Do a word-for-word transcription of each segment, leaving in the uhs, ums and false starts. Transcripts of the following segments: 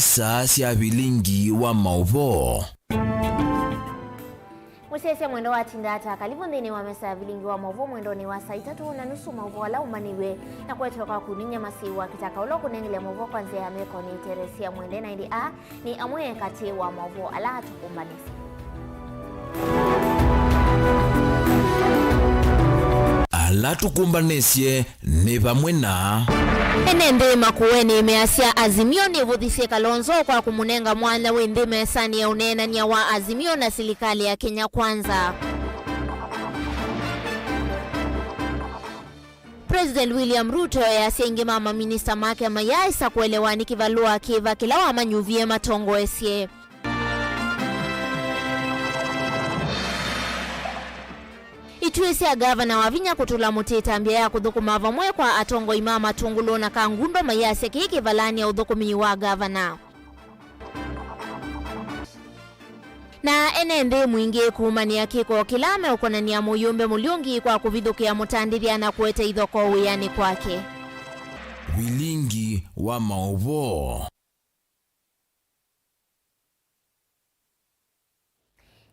Saa sya vilingi wa maũvoo. Mũsyaĩĩsya mwendwa watinda ata? Kalivu nthĩnĩ wa mesa ya vilingi wa maũvoo mwendonĩ wa saa itatũ na nusu, maũvoo ala ũmbanĩw'e na kũetewa kwaku nĩ Nyamasi wa Kĩtaka, ũla ũkũnengelea maũvoo kwa nzĩa ya meko nĩ Teresia Mwende, na ĩndĩ aa nĩ amwe katĩ wa maũvoo ala tũkũmbanĩsye. Ala tũkũmbanĩsye nĩ vamwe na. Ene nthĩ Makueni measya Azimio nĩvũthisye Kalonzo kwa kũmũnenga mwanya wĩ nthĩ mesanĩ ya ũneenany'a wa Azimio na silikalĩ ya Kenya Kwanza. President William Ruto easya aingĩ ma maminista make mayaaĩsa kũelewa nĩ kĩvalũa kĩva kĩla wamanyuvie matongoesye. Ituĩ sya ngavana Wavinya kũtũla mũtĩ ĩtambya ya kũthũkũma vamwe kwa atongoi ma Matũngũlũ na Kangundo mayasya kĩĩ kĩvalany'a ũthũkũmi wa ngavana. Na ene nthĩ mwingĩ kuumanĩa kĩko kĩla meũkonany'a mũyũmbe Mũlyũngi kwa kũvithũkĩa mũtandĩthya na kũete ithokoo wĩanĩ kwake. Vilingi wa maũvoo.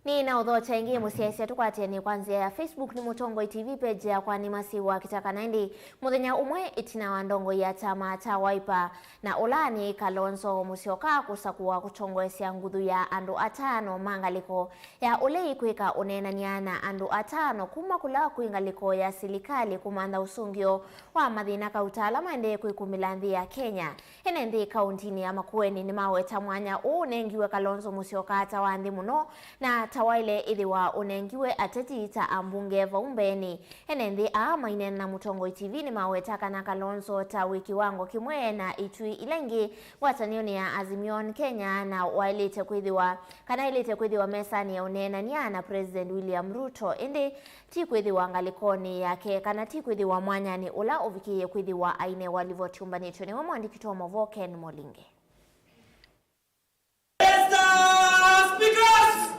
Nĩ na ũthokya ĩngĩ mũsyaĩĩsya tũkwatĩanĩe kwa nzĩa ya Facebook nĩ Mũtongoi T V page yakwa nĩ Masiwa Kĩtaka. Na ĩndĩ mũthenya ũmwe ĩtina wa ndongoi ya kyama kya Wiper na ũla nĩ Kalonzo Musyoka kũsakũa kũtongoesya nguthu ya andũ atano ma ngalĩko ya ũlei kwĩka ũneenany'a na andũ atano kuma kũla kwĩ ngalĩko ya silikalĩ kũmantha ũsũngĩo wa mathĩna kauta ala maendee kwĩkumĩla nthĩ ya Kenya. Ene nthĩ kauntinĩ ya Makueni nĩmaweta mwanya ũũ ũnengiwe Kalonzo Musyoka ta wa nthĩ mũno na ta waĩle ĩthĩwa ũnengiwe ateti ta ambunge vau mbeenĩ. Ene nthĩ aa maineena na Mũtongoi T V nĩmaweta kana Kalonzo ta wĩ kĩwango kĩmwe na itwi ila ingĩ ngwatanĩonĩ ya Azimio One Kenya na waĩlĩte kwĩthĩwa, kana aĩlĩte kwĩthĩwa mesanĩ ya ũneenany'a na President William Ruto, ĩndĩ ti kwĩthĩwa ngalĩkonĩ yake kana ti kwĩthĩwa mwanyanĩ ũla ũvikĩĩe kwĩthĩwa ainewa livoti. Ũmbanĩtw'e nĩwe mwandĩki wa maũvoo Ken Molinge.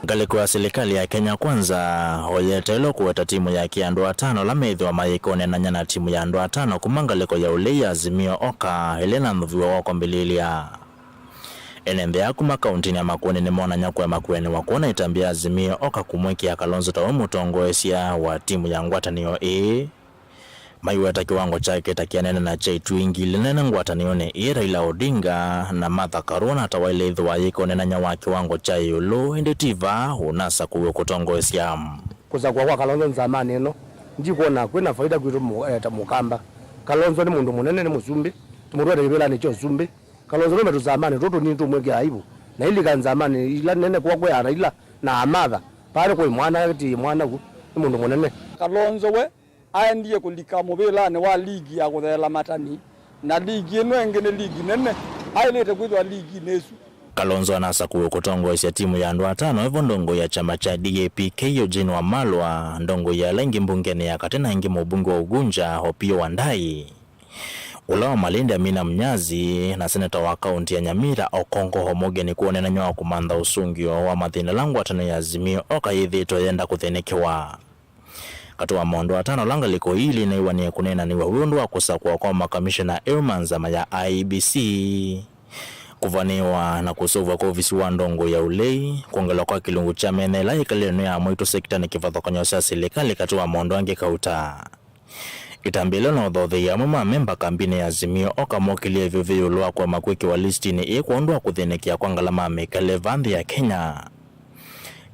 Ngalĩko ya silikalĩ ya Kenya Kwanza o yeteelwe kũweta timu yake ya andũ atano ala methĩwa mayĩka ũneenany'a na timu ya andũ atano kuma ngalĩko ya ũlei ya Azimio Oka ĩla ĩnanthũviwa wa kwambĩlĩĩlya. Ene nthĩ aa kuma kauntinĩ ya Makueni nĩmonany'a kũema kũenĩwa kwona ĩtambya ya Azimio Oka kũmwĩkĩa Kalonzo ta we mũtongoesya wa timu ya ngwatanĩo ĩĩ. Maiweta kĩwango kyake ta kĩanene na kya itwi ingĩ ili nene ngwatanĩonĩ ĩĩ, Raila Odinga na Martha Karua na ta waĩle ĩthĩwa ayĩka ũneenany'a wa kĩwango kya ĩũlũ, ĩndĩ ti vaa ũnasakũiwe kũtongoesya. Kũsakũa kwa Kalonzo nzamanĩ ĩno, ndikwona kwĩna faida kwitũ mũ-, eh, ta Mũkamba. Kalonzo nĩ mũndũ mũnene, nĩ mũsumbĩ, tũmũtwete kĩvĩlanĩ kya ũsumbĩ. Kalonzo nũme tũzamanĩ tũtũ tũnini tũmwĩkĩa aibu, na ilika nzamanĩ ila nene kwakwa ya Raila na Martha, paa nĩ kwĩ mwana, ti mwana w'o, nĩ mũndũ mũnene. Kalonzo we aendie kũlika mũvĩlanĩ wa ligi ya kũtheela matani, na ligi ĩno ĩngĩ nĩ ligi nene, aĩlĩte kwĩthĩwa liginĩ ĩsu. Kalonzo anasakũiwe kũtongoesya timu ya andũ atano evo ndongoi ya kyama kya D A P K Eugene Wamalwa, ndongoi ya ala ingĩ mbungenĩ ya katĩ na ĩngĩ mũmbunge wa Ugunja Opiyo Wandayi, ũla wa Malindi Amina Mnyazi, na seneta wa kaunti ya Nyamira Okongo Omogeni kwĩ ũneenany'a wa kũmantha ũsũngĩo wa mathĩna ala ngwatanĩo ya Azimio Oka yĩthĩĩtwe yenda kũthĩnĩkĩwa. Katĩ wa maũndũ atano ala ngalĩko ii ilĩ inaiwanĩe kũneenaniw'a wĩ ũndũ wa kũsakũa kwa makamishena eũ ma nzama ya I E B C, kũvanĩwa na kũseũvw'a kwa ovisi wa ndongoi ya ũlei, kwongelwa kwa kĩlungu kya mĩthenya ĩla yĩkalĩle nĩ ya mwaitũ sekitanĩ kĩvathũkany'o sya silikalĩ, katĩ wa maũndũ angĩ kauta. Ĩtambya ĩla na ũthothei amwe ma amemba kambinĩ ya Azimio Oka mokĩlile vyũvĩ ĩũlũ wa kũema kwĩkĩwa listinĩ ĩĩ kwa ũndũ wa kũthĩnĩkĩa kwa ngalama ya mĩkalĩle vaa nthĩ ya Kenya.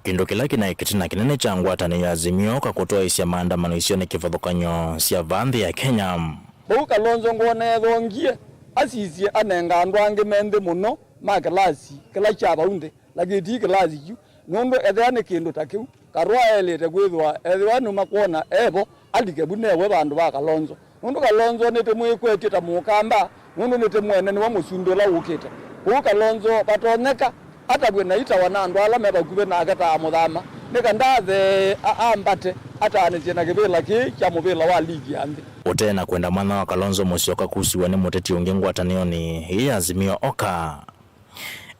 Kĩndũ kĩla kĩnaĩ kĩtina kĩnene kya ngwatanĩo ya Azimio Oka kũtwaĩĩsya maandamano isionĩ kĩvathũkany'o sya vaa nthĩ ya Kenya. Vau Kalonzo ngwona ethongie, asisye anenga andũ angĩ me nthĩ mũno ma kĩlasi kĩla kya vau nthĩ, lakini ti kĩlasi kyu, nũndũ ethĩa nĩ kĩndũ ta kĩu, Karua aĩlĩte kwĩthĩwa ethĩwa nĩmakwona evo, alike vu newe vandũ va Kalonzo. Nũndũ Kalonzo nĩtũmwĩkwetye ta Mũkamba, nũndũ nĩtũmwene nĩwe mũsumbĩ ũla wũkĩte. Kwoou Kalonzo vatonyeka atavw'e na itawa na andũ ala me vakuvĩ nake ta amũthama, nĩ kana ndathee a-, ambate ataanĩsye na kĩvĩla kĩĩ kya mũvĩla wa ligi ya nthĩ. Ũtee na kwenda mwanya wa Kalonzo Musyoka kusiw'a nĩ mũteti ũngĩ ngwatanĩonĩ ĩĩ ya Azimio Oka.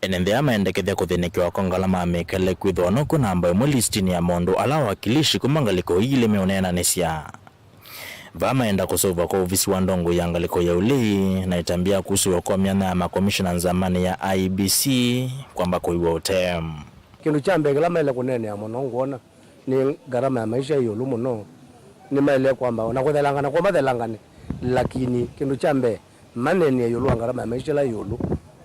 Ene nthĩ aa maendekethya kũthĩnĩkĩwa kwa ngalama ya mĩkalĩle kwĩthĩwa nokw'o namba ĩmwe listinĩ ya maũndũ ala awakilishi kuma ngalĩko ii ilĩ meũneenanĩsya. Vaa maenda kũseũvw'a kwa ovisi wa ndongoi ya ngalĩko ya ũlei na ĩtambya kũsũĩwa kwa myanya ya makomishona nzamanĩ ya I E B C kwamba kũiw'a ũtee. Kĩndũ kya mbee kĩla maĩle kũneenea mũno ngwona nĩ ngarama ya maisha ĩ ĩũlũ mũno. Nĩmaĩle kwamba na kũthelangana kwa mathelangane, lakini kĩndũ kya mbee maneenea ĩũlũ wa ngarama ya maisha ĩla ĩ ĩũlũ,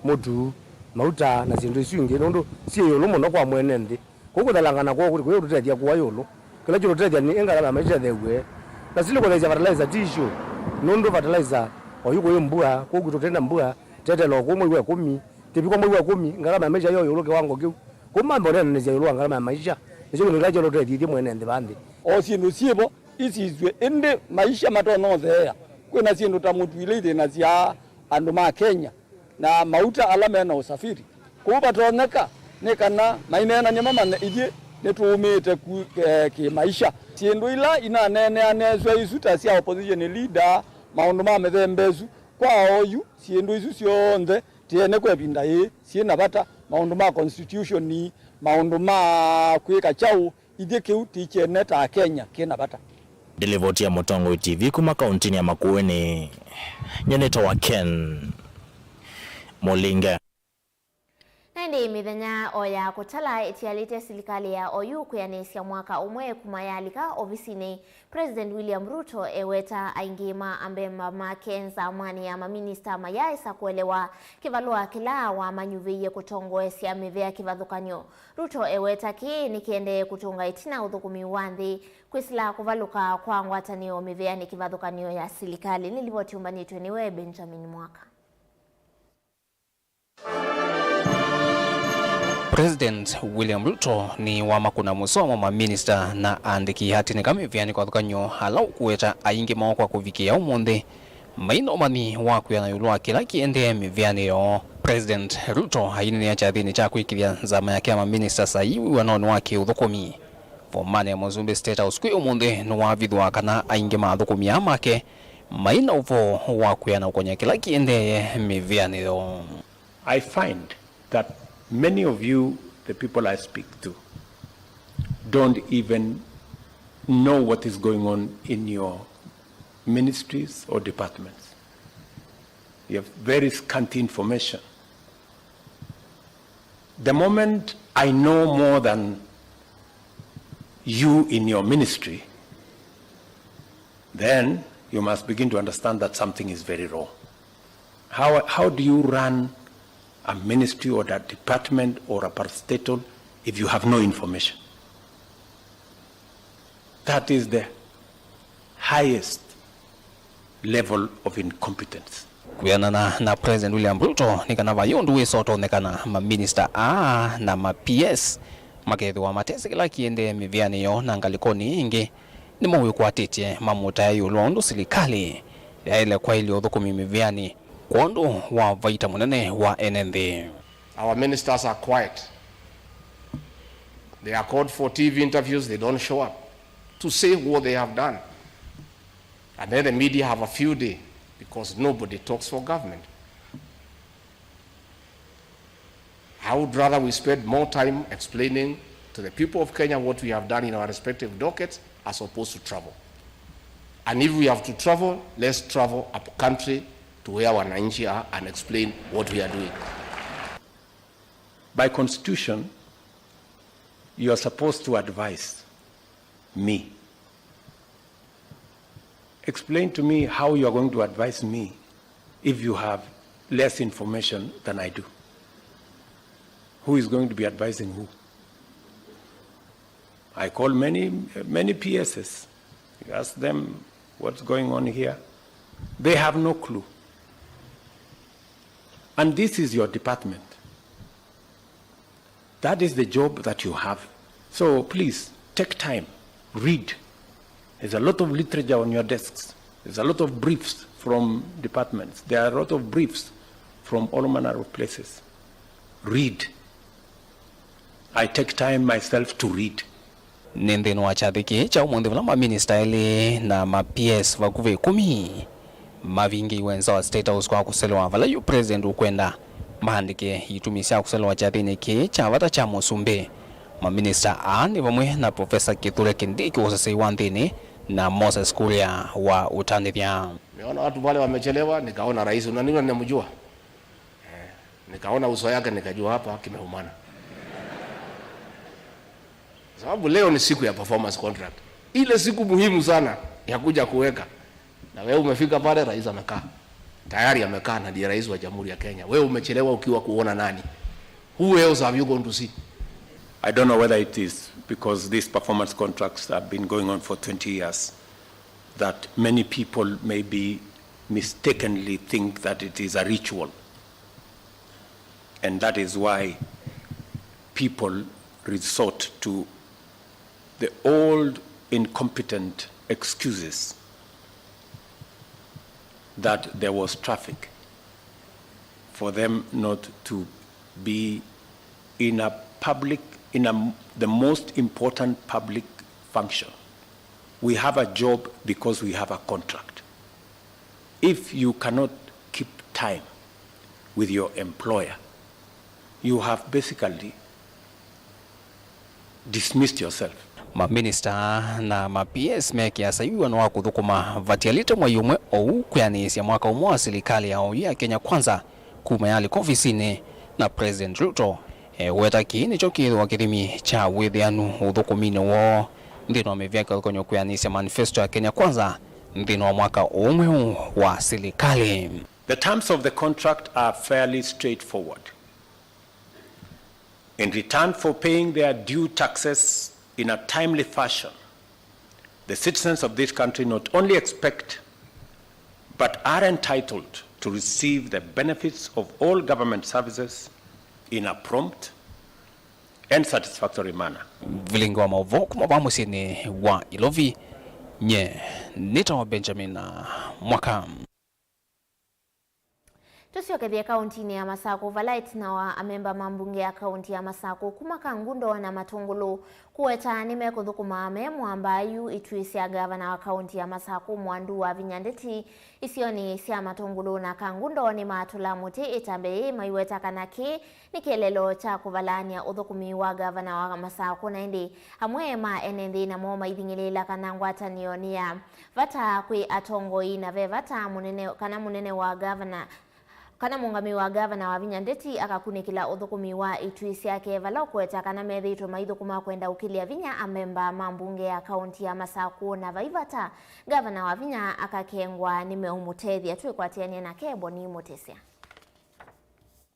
mũtu, mauta na syĩndũ isu ingĩ, nũndũ syĩ ĩũlũ mũno kwa mwene nthĩ. Kũu kũthelangana kwoo kũti kũya ũtũtethya kũa ĩũlũ. Kĩla kĩũtũtethya nĩ ngarama ya maisha ĩthew'e. Na sili kũtheesya fertilizer ti issue, nũndũ fertilizer oyu kũĩ mbua, kũu kwitũ tena mbua, tetelo kũu mwei wa ĩkũmi, tĩvikwa mwei wa ĩkũmi, ngarama ya maisha yo ĩũlũ kĩwango kĩu. Kũu mambe ũneenanĩsya ĩũlũ wa ngarama ya maisha, nĩkyo kĩndũ kĩla kĩũtũtethĩthye mwene nthĩ va nthĩ. O syĩndũ syĩvo isisw'e, ĩndĩ maisha matonya ũtheea. Kwĩna syĩndũ ta mũtu ila ithĩnasya andũ ma Kenya na mauta ala me na ũsafiri. Kũu vatonyeka nĩ kana maineenany'e mamanye ithyĩ nĩtũũmĩĩte ku, eh, kĩ-maisha. Syĩndũ ila inaneeneanĩasw'a isu ta sya opposition leader, maũndũ ma mĩthemba ĩsu, kwa oyu, syĩndũ isu syonthe ti ene kwa ĩvinda yĩĩ syĩ na vata, maũndũ ma constitution, maũndũ ma kwĩka kyaũ, ithyĩ kĩu ti kyene ta Akenya kĩ na vata. Ndilivoti ya Mũtongoi T V kuma kauntinĩ ya Makueni, nyie nĩtawa Ken Mũlinge. Na ĩndĩ mĩthenya o ya kũtala ĩtialĩte silikalĩ ya oyu kwĩanĩsya mwaka ũmwe kuma yalika ovisinĩ, President William Ruto eweta aingĩ ma ambemba make nzamanĩ ya maminista mayaaĩsa kũelewa kĩvalũa kĩla wamanyuvĩie kũtongoesya mĩvĩa kĩvathũkany'o. Ruto eweta kĩĩ nĩkĩendee kũtũnga ĩtina ũthũkũmi wa nthĩ kwĩsĩla kũvalũka kwa ngwatanĩo mĩvĩanĩ kĩvathũkany'o ya silikalĩ. Nĩ livoti yũmbanĩtw'e nĩwe Benjamin Mwaka. President William Ruto nĩwamakũna mũsomo maminista na aandĩki atinĩka mĩvĩanĩ kĩvathũkany'o ala ũkũweta aingĩ moo kwa kũvikĩa ũmũnthĩ mai na ũmanyi wa kwĩana ĩũlũ wa kĩla kĩendee mĩvĩanĩ yoo. President Ruto aineenea kyathĩnĩ kya kwĩkĩthya nzama yake ya maminista saii wĩanonĩ wa kĩũthũkũmi. Vomanĩ ya mũsumbĩ State House kwĩ ũmũnthĩ nĩwavithũa kana aingĩ ma athũkũmi aa make mai na ũvoo wa kwĩana ũkony'a kĩla kĩendee mĩvĩanĩ yoo. I find that many of you, the people I speak to, don't even know what is going on in your ministries or departments. You have very scanty information. The moment I know more than you in your ministry, then you must begin to understand that something is very wrong. How, how do you run a ministry or a department or a parastatal if you have no information? That is the highest level of incompetence. Kwĩanana na President William Ruto, nĩ kana vai ũndũ wĩsa ũtonyekana maminista aa na ma P S makethĩwa matesĩ kĩla kĩendee mĩvĩanĩ yoo na ngalĩkonĩ ĩngĩ, nĩmo wĩkwatĩtye mamũtae ĩũlũ wa ũndũ silikalĩ yaĩle kwaĩlya ũthũkũmi mĩvĩanĩ kwondũ wa vaita mũnene wa ene nthĩ. Our ministers are quiet. They are called for T V interviews, they don't show up to say what they have done. And then the media have a field day because nobody talks for government. I would rather we spend more time explaining to the people of Kenya what we have done in our respective dockets as opposed to travel. And if we have to travel, let's travel up country to where wananchi are and explain what we are doing. By constitution, you are supposed to advise me. Explain to me how you are going to advise me if you have less information than I do. Who is going to be advising who? I call many, many P Ss. You ask them what's going on here. They have no clue. And this is your department. That is the job that you have. So please, take time, read. There's a lot of literature on your desks. There's a lot of briefs from departments. There are a lot of briefs from all manner of places. Read. I take time myself to read. Nĩ nthĩnĩ wa kyathĩ kĩĩ kya ũmũnthĩ vala maminista elĩ na ma P S vakuvĩ ĩkũmi mavingĩiwe nza wa State House kwa kũselewa vala yu President ũkwenda maandĩke itumi sya kũselewa kyathĩnĩ kĩĩ kya vata kya mũsumbĩ. Maminista aa nĩ vamwe na Professor Kithure Kindiki wa ũsesei wa nthĩnĩ, na Moses Kuria wa Ũtandĩthya. Nimeona watu pale wamechelewa, nikaona rais, unajua ninamjua. Eh, nikaona uso yake, nikajua hapa kimeumana. Sababu leo ni siku ya performance contract. Ile siku muhimu sana ya kuja kuweka. Na wewe umefika pale, rais amekaa. Tayari amekaa na ndiye rais wa Jamhuri ya Kenya. Wewe umechelewa ukiwa kuona nani? Who else have you gone to see? I don't know whether it is because these performance contracts have been going on for twenty years that many people maybe mistakenly think that it is a ritual. And that is why people resort to the old incompetent excuses that there was traffic for them not to be in a public, in a, the most important public function. We have a job because we have a contract. If you cannot keep time with your employer, you have basically dismissed yourself. Maminista na ma P S me kĩasa yu wĩano wa kũthũkũma vatialĩte mwei ũmwe oou kwĩanĩĩsya mwaka ũmwe wa silikalĩ ya oyu ya Kenya Kwanza kuma yalika ovisinĩ, na President Ruto eweta kĩĩ nĩkyo kĩthĩwa kĩthimi kya wĩthĩanu ũthũkũminĩ woo nthĩnĩ wa mĩvĩa kĩvathũkany'o kwĩanĩĩsya manifesto ya Kenya Kwanza nthĩnĩ wa mwaka ũũ mweũ wa silikalĩ. The terms of the contract are fairly straightforward. In return for paying their due taxes in a timely fashion, the citizens of this country not only expect but are entitled to receive the benefits of all government services in a prompt and satisfactory manner. Vilingi wa maũvoo kuma vaa mũsyĩnĩ wa Ilovi, nye nĩtawa Benjamin Mwaka. Tũsyokethye kaũntinĩ ya Masakũ, vala ĩtina wa amemba ma mbunge ya kaũnti ya Masakũ kuma Kangundo na Matũngũlũ kũweta nĩmekũthũkũma me mũamba yu ituĩ sya ngavana wa kaũnti ya Masakũ Mwandu Wavinya Ndeti isionĩ sya Matũngũlũ na Kangundo nĩmatũla mũtĩ ĩtambya yĩĩ maiweta kana kĩĩ nĩ kĩeleelo kya kũvalaany'a ũthũkũmi wa ngavana wa Masakũ, na ĩndĩ amwe ma ene nthĩ namo maithing'ĩlĩĩla kana ngwatanĩo nĩ ya vata kwĩ atongoi, na ve vata mũnene kana mũnene wa ngavana kana mũũngamĩi wa ngavana Wavinya Ndeti akakunĩkĩla ũthũkũmi wa ituĩ syake, vala ũkũweta kana methĩĩtwe maithũkũma kwenda ũkĩlya vinya amemba ma mbunge ya kaũnti ya Masakũ, na vai vata ngavana Wavinya akakengwa nĩmeũmũtethya. Twĩkwatĩanĩe nake Boni Mũtĩsya.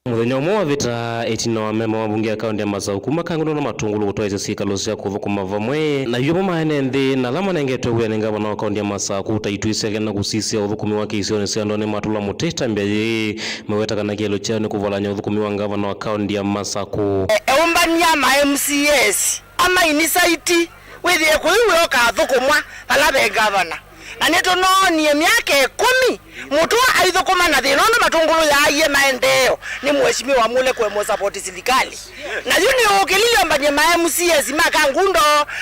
Mũthenya ũmwe wavĩta, ĩtina wa amemba ma mbunge ya kaũnti ya Masakũ kuma Kangundo na Matũngũlũ kũtwaĩĩsya syĩkalo sya kũthũkũma vamwe na yu amwe ma ene nthĩ na ala manengetwe wĩa nĩ ngavana wa kaũnti ya Masakũ ta ituĩ syake na kũsisya ũthũkũmi wake isionĩ sya ndũanĩ matũla mũtĩ ĩtambya yĩĩ, meweta kana kĩeleelo kyao nĩ kũvalany'a ũthũkũmi wa ngavana wa kaũnti ya Masakũ. Eũmbany'a ma M C As, ama inisaiti, wĩthĩe kũu wĩa ũkathũkũmwa vala ve ngavana. Na nĩtũnoonie myaka ĩkũmi mũtũa aithũkũma na thĩna ũndũ Matũngũlũ yaaie maendeeo nĩ Mheshimiwa Mule kũemwa ũsapoti silikalĩ. Na yu nĩũkĩlilye ombany'e ma M C As ma Kangundo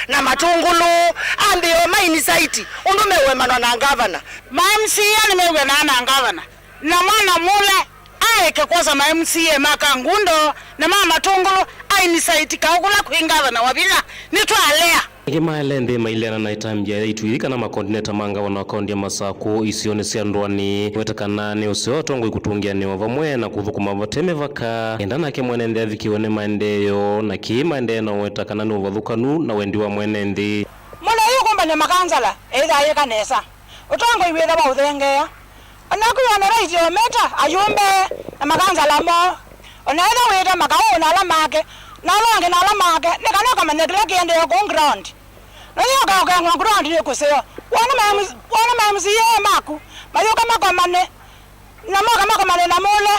na Matũngũlũ ambĩĩo ma inisaiti ũndũ meũemanwa na ngavana. Ma M C A nĩmew'anaa na ngavana. Na mwana Mule aeke kwosa ma M C A ma Kangundo na ma Matũngũlũ ainisaiti kaũ kũla kwĩ ngavana Wavinya. Nĩtwalea. Ĩngĩ ma ene nthĩ maileana na ĩtambya ya ituĩ kana makondineta ma ngavana wa kaũnti ya Masakũ isionĩ sya ndũanĩ. Weta kana nĩ ũseo atongoi kũtũngĩanĩwa vamwe na kũthũkũma vate mĩvaka enda nake mwene nthĩ avikĩwe nĩ maendeeo, na kĩĩ maendee na ũweta kana nĩ ũvathũkanu na wendi wa mwene nthĩ. Mũno yu kũmbany'a makansala ĩthaĩka nesa. Ũtongoi wĩthĩwa ũthengeea. O naku wĩona right o meta ayũmbe na makansala moo. O na ethĩwa wĩta makaũ na ala make, na ala angĩ na ala make, nĩ kana ũkamanya kĩla kĩendee kũu ground. Na yu ũkaũkeng'wa ground nĩ kũseo. Wona ma M C, wona ma M C A maku mayũka makomane, na moka makomane na Mule,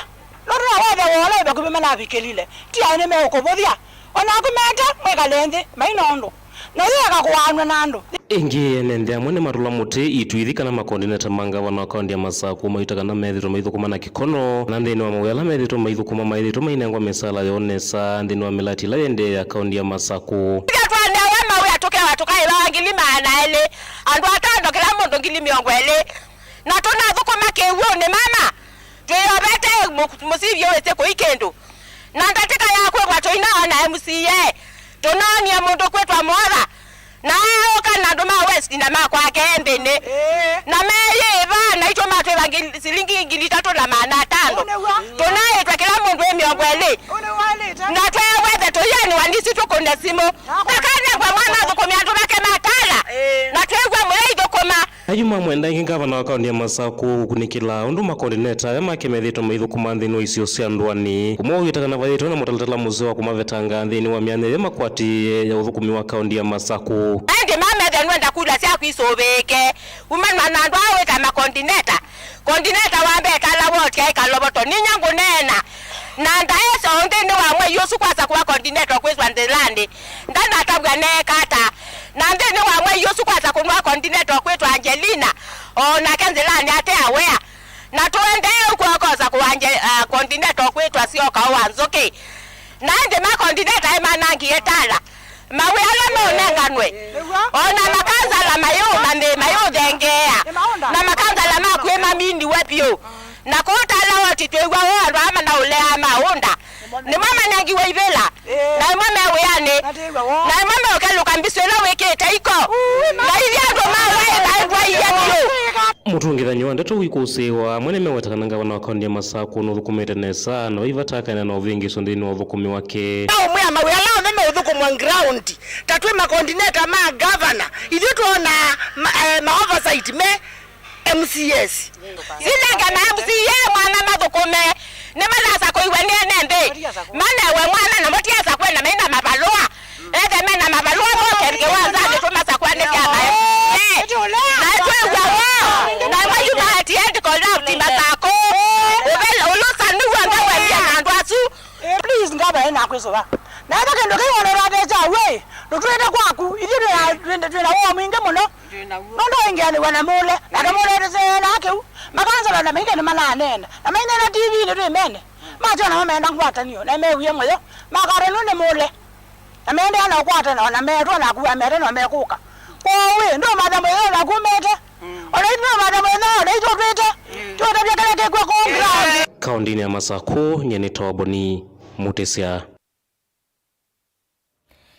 nũndũ no wethe woola wĩ vakuvĩ manavikĩlile. Ti aĩ nĩmeũkũvũthya. O naku mete mwĩkale nthĩ, mai na ũndũ. Na yu eka kũaanw'a na andũ. Ĩngĩ, ene nthĩ amwe nĩmatũla mũtĩ ituĩthi kana makondineta ma ngavana wa kaũnti ya Masakũ maweta kana methĩtwe maithũkũma na kĩkono, na nthĩnĩ wa mawĩa ala methĩtwe maithũkũma maĩthĩtwe mainengwa mĩsaala yoo nesa nthĩnĩ wa mĩlati ĩla ĩendee ya kaũnti ya Masakũ. Ithyĩ twanewa mawĩa tũkewa tũkaĩvawa ngili maana elĩ, andũ atano kĩla mũndũ ngili mĩongo ĩlĩ, na tũnathũkũma kĩw'ũnĩ mama, twĩyovete mũ-, mũsivyo wĩsĩ kũi kĩndũ. Na ndatĩka ya kwĩkwa tũinaona M C A, tũnoonie mũndũ kwĩtwa Motha, na aũka na andũ ma West Ina makwake nthĩnĩ. Ĩĩ. Na meyĩva, naitũ matwĩva ngili, silingi ngili itatũ na maana atano. Ũnĩw'a. Tũnaĩtwe kĩla mũndũ ĩ mĩongo ĩlĩ. Ũnĩwaĩlĩte. Na tweewethe tũianĩwa nisi tũkũne simũ. Ndakanengwe mwana athũkũme andũ make matala. Ĩĩ. Na twĩw'a mũya ithũkũma. Ayu mamwenda ĩngĩ ngavana wa kaũntĩ ya Masakũ kũkunĩkĩla ũndũ makondineta aya make methĩĩtwe maithũkũma nthĩnĩ wa isio sya ndũanĩ. Ũmwe ũyĩtakana vayĩtwe na mũtalatala mũseo wa kũmavetanga nthĩnĩ wa myanya ĩla makwatĩĩe ya ũthũkũmi wa kaũntĩ ya Masakũ. Ĩndĩ mamethe nĩwenda kula syaku isũvĩĩke. Umanwa na andũ aa wĩta makondineta. Kondineta wa mbee kala woti aĩ Kalovoto, ninya ngũneena. Na ndaesa o nthĩnĩ wa mwei ũsu kwasa kũa kondineta ũkwĩtwa Nzĩlanĩ. Ndanatavw'a neeka ata. Na nthĩnĩ wa mwei ũsu kwasa kũnwa kondineta ũkwĩtwa Angelina, o nake Nzĩlanĩ ate awea. Na tũendee ũkw'okosa kũa Ange-, ah, kondineta ũkwĩtwa Syoka wa Nzũkĩ. Na ĩndĩ makondineta ĩmanangie tala. Mawĩa ala meũnenganwe. O na makansala mayũ-, mamĩ-, mayũthengeea. Na makansala makw'ĩ maminiwe vyũ. Na kũu tala woti twĩw'a woo andũ aa manaũleaa maũnda. Nĩmo manengiwe ivĩla. Na ĩmwe me wĩanĩ. Na ĩmwe meũkelũka mbisũ ĩla wĩkĩte iko. Na ithyĩ andũ ma waĩ maendwa iya vyũ. Mũtũngĩthany'a wa ndeto wĩkũsĩĩwa amwe nĩmewetakana ngavana wa kaũntĩ ya Masakũ nũthũkũmĩte nesa na vaivata akaendeea na ũvĩngĩĩsyo nthĩnĩ wa ũthũkũmi wake. Aũmwĩa mawĩa ala onthe meũthũkũmwa ground, ta twĩ makondineta ma ngavana, ithyĩ twonaa ma, eh, ma oversight me M C As. Sinenge ma M C A mwana mathũkũme, nĩmanasakũiwe nĩ ene nthĩ. Manewe mwana na mũtiasakwe na maina mavalũa. Ethe mena mavalũa moke ngewanzanĩ tũmasakwanĩsya na M C A. Na twĩw'a woo, na ĩmwe yu maetie ndikona uti Masakũ. Ũvela ũlũsanu w'onthe wendie na andũ asu. Eh, please, ngavana, nakwĩsũva. Na ĩtha kĩndũ kĩu ona ũrathecha wĩ, tũtwĩte kwaku, ithyĩ twĩna, twĩna, twĩna woo mwingĩ mũno. Nũndũ ũingĩanĩw'a na mũle, na tũmũleteseena kĩu. Makansala na maingĩ nĩmananeena. Na maineena T V-inĩ twĩ mene. Macho namo meenda ngwatanĩo, na mewie mũyo. Makatwa nũndũ nĩ mũle. Na meendeea na ũkwatana, o na meetwa na akua mete no mekũka. Kwoou ĩ, ndũmatha mũthenya o naku ũmete. O na itũ ndũmatha mũthenya o na itũ twĩte. Twĩtavya kĩla kĩkw'a kũũ ground. Kaũntĩnĩ ya Masakũ, nyie nĩ Toboni Mũtĩsya.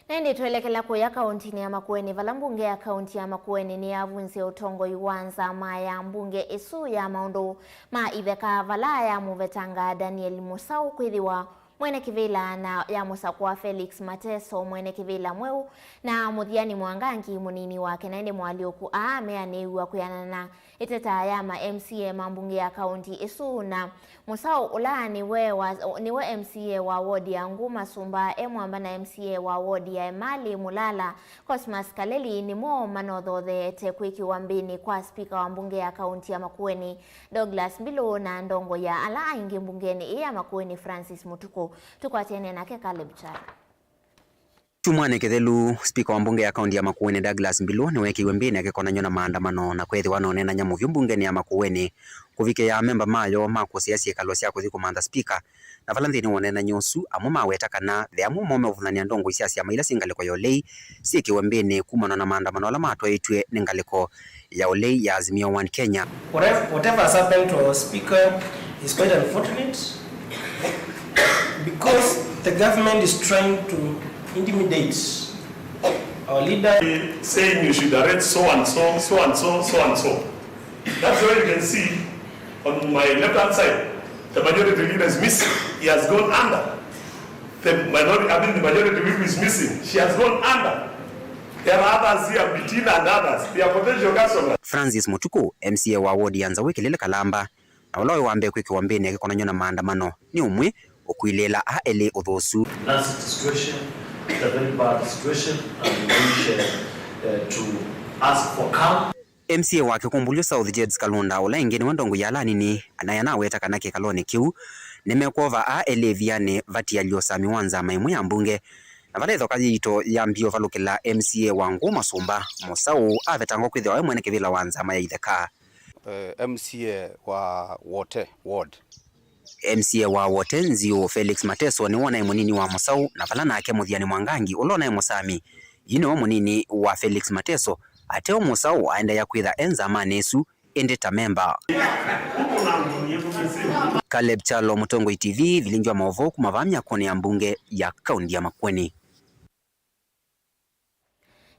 Na ĩndĩ twelekela kũya kaũntĩnĩ ya Makueni, vala mbunge ya kaũntĩ ya Makueni nĩyavunzie ũtongoi wa nzama ya mbunge ĩsu ya maũndũ ma itheka, vala yamũvetanga Daniel Mũsaũ kwĩthĩwa mwene kĩvĩla na yamũsakũa Felix Mateso mwene kĩvĩla mweũ, na Mũthiani Mwangangi mũnini wake. Na ĩndĩ moalyũku aa meanĩw'a kwĩanana na ĩteta ya ma M C A ma mbunge ya kaũntĩ ĩsu, na Mũsaũ, ũla nĩwe wa, nĩwe M C A wa ward ya Ngũ Masũmba, e mwamba na M C A wa ward ya Emali Mũlala, Cosmas Kaleli, nĩmo manothotheete kwĩkĩwa mbĩnĩ kwa spika wa mbunge ya kaũntĩ ya Makueni, Douglas Mbilũ, na ndongoi ya ala aingĩ mbungenĩ ĩĩ ya Makueni, Francis Mũtukũ. Tũkwatene nake Caleb Kyalo. Kyumwanĩ kĩthelu, spika wa mbunge ya kaũntĩ ya Makueni, Douglas Mbilũ, nĩweekĩiwe mbĩnĩ akĩkonany'a na maandamano na kwĩthĩwa anoneenany'a mũvyũ mbungenĩ ya Makueni kũvikĩa amemba mayo ma kũsea syĩkalo sya kũthi kũmantha spika. Na vala nthĩnĩ wa ũneenany'a ũsu, amwe maweta kana ve amwe moo meũvũnany'a ndongoi sya syama ila syĩ ngalĩko ya ũlei syĩkĩwe mbĩnĩ kumana na maandamano ala matwaĩtw'e nĩ ngalĩko ya ũlei ya Azimio One Kenya. Whatever, whatever has happened to our speaker is quite unfortunate because the government is trying to intimidate our leader. Saying you should arrest so and so, so and so, so and so. That's why you can see on my left hand side, the majority leader is missing. He has gone under. The minority, I mean, the majority whip is missing. She has gone under. There are others here, Bitina and others. They are potential customers. Francis Mũtukũ, M C A wa ward ya Nzaũ ĩkĩlĩle Kalamba, na ũla waĩ wa mbee kwĩkĩwa mbĩnĩ akĩkonany'a na maandamano, nĩ ũmwe ũkwilĩĩla aa elĩ ũthũsu. Nasty situation, it's a very bad situation, and we wish, uh, uh, to ask for calm. M C A wa Kĩkũmbũlyo South, Jed's Kalunda, ũla ĩngĩ nĩwe ndongoi ya ala anini, anaĩ anaweta kana kĩkalonĩ kĩu nĩmekwova aa elĩ ĩvianĩ vatialye ũsami wa nzama ĩmwe ya mbunge. Na vala ĩthoka yĩito yambie ũvalũkĩla M C A wa Ngũ Masũmba, Mũsaũ avetangwa kwĩthĩwa e mwene kĩvĩla wa nzama ya itheka. Eh, M C A wa Wote Ward. M C A wa Wote Nziũ, Felix Mateso, nĩwe ũnaĩ mũnini wa Mũsaũ, na vala nake Mũthiani Mwangangi, ũla ũnaĩ mũsami, yu nĩwe mũnini wa Felix Mateso. Ateo, Mũsaũ aendeea kwĩtha e nzamanĩ ĩsu, ĩndĩ ta memba. Caleb Kyalo, Mũtongoi T V, vilingi wa maũvoo kuma vaa myakonĩ ya mbunge ya kaũntĩ ya Makueni.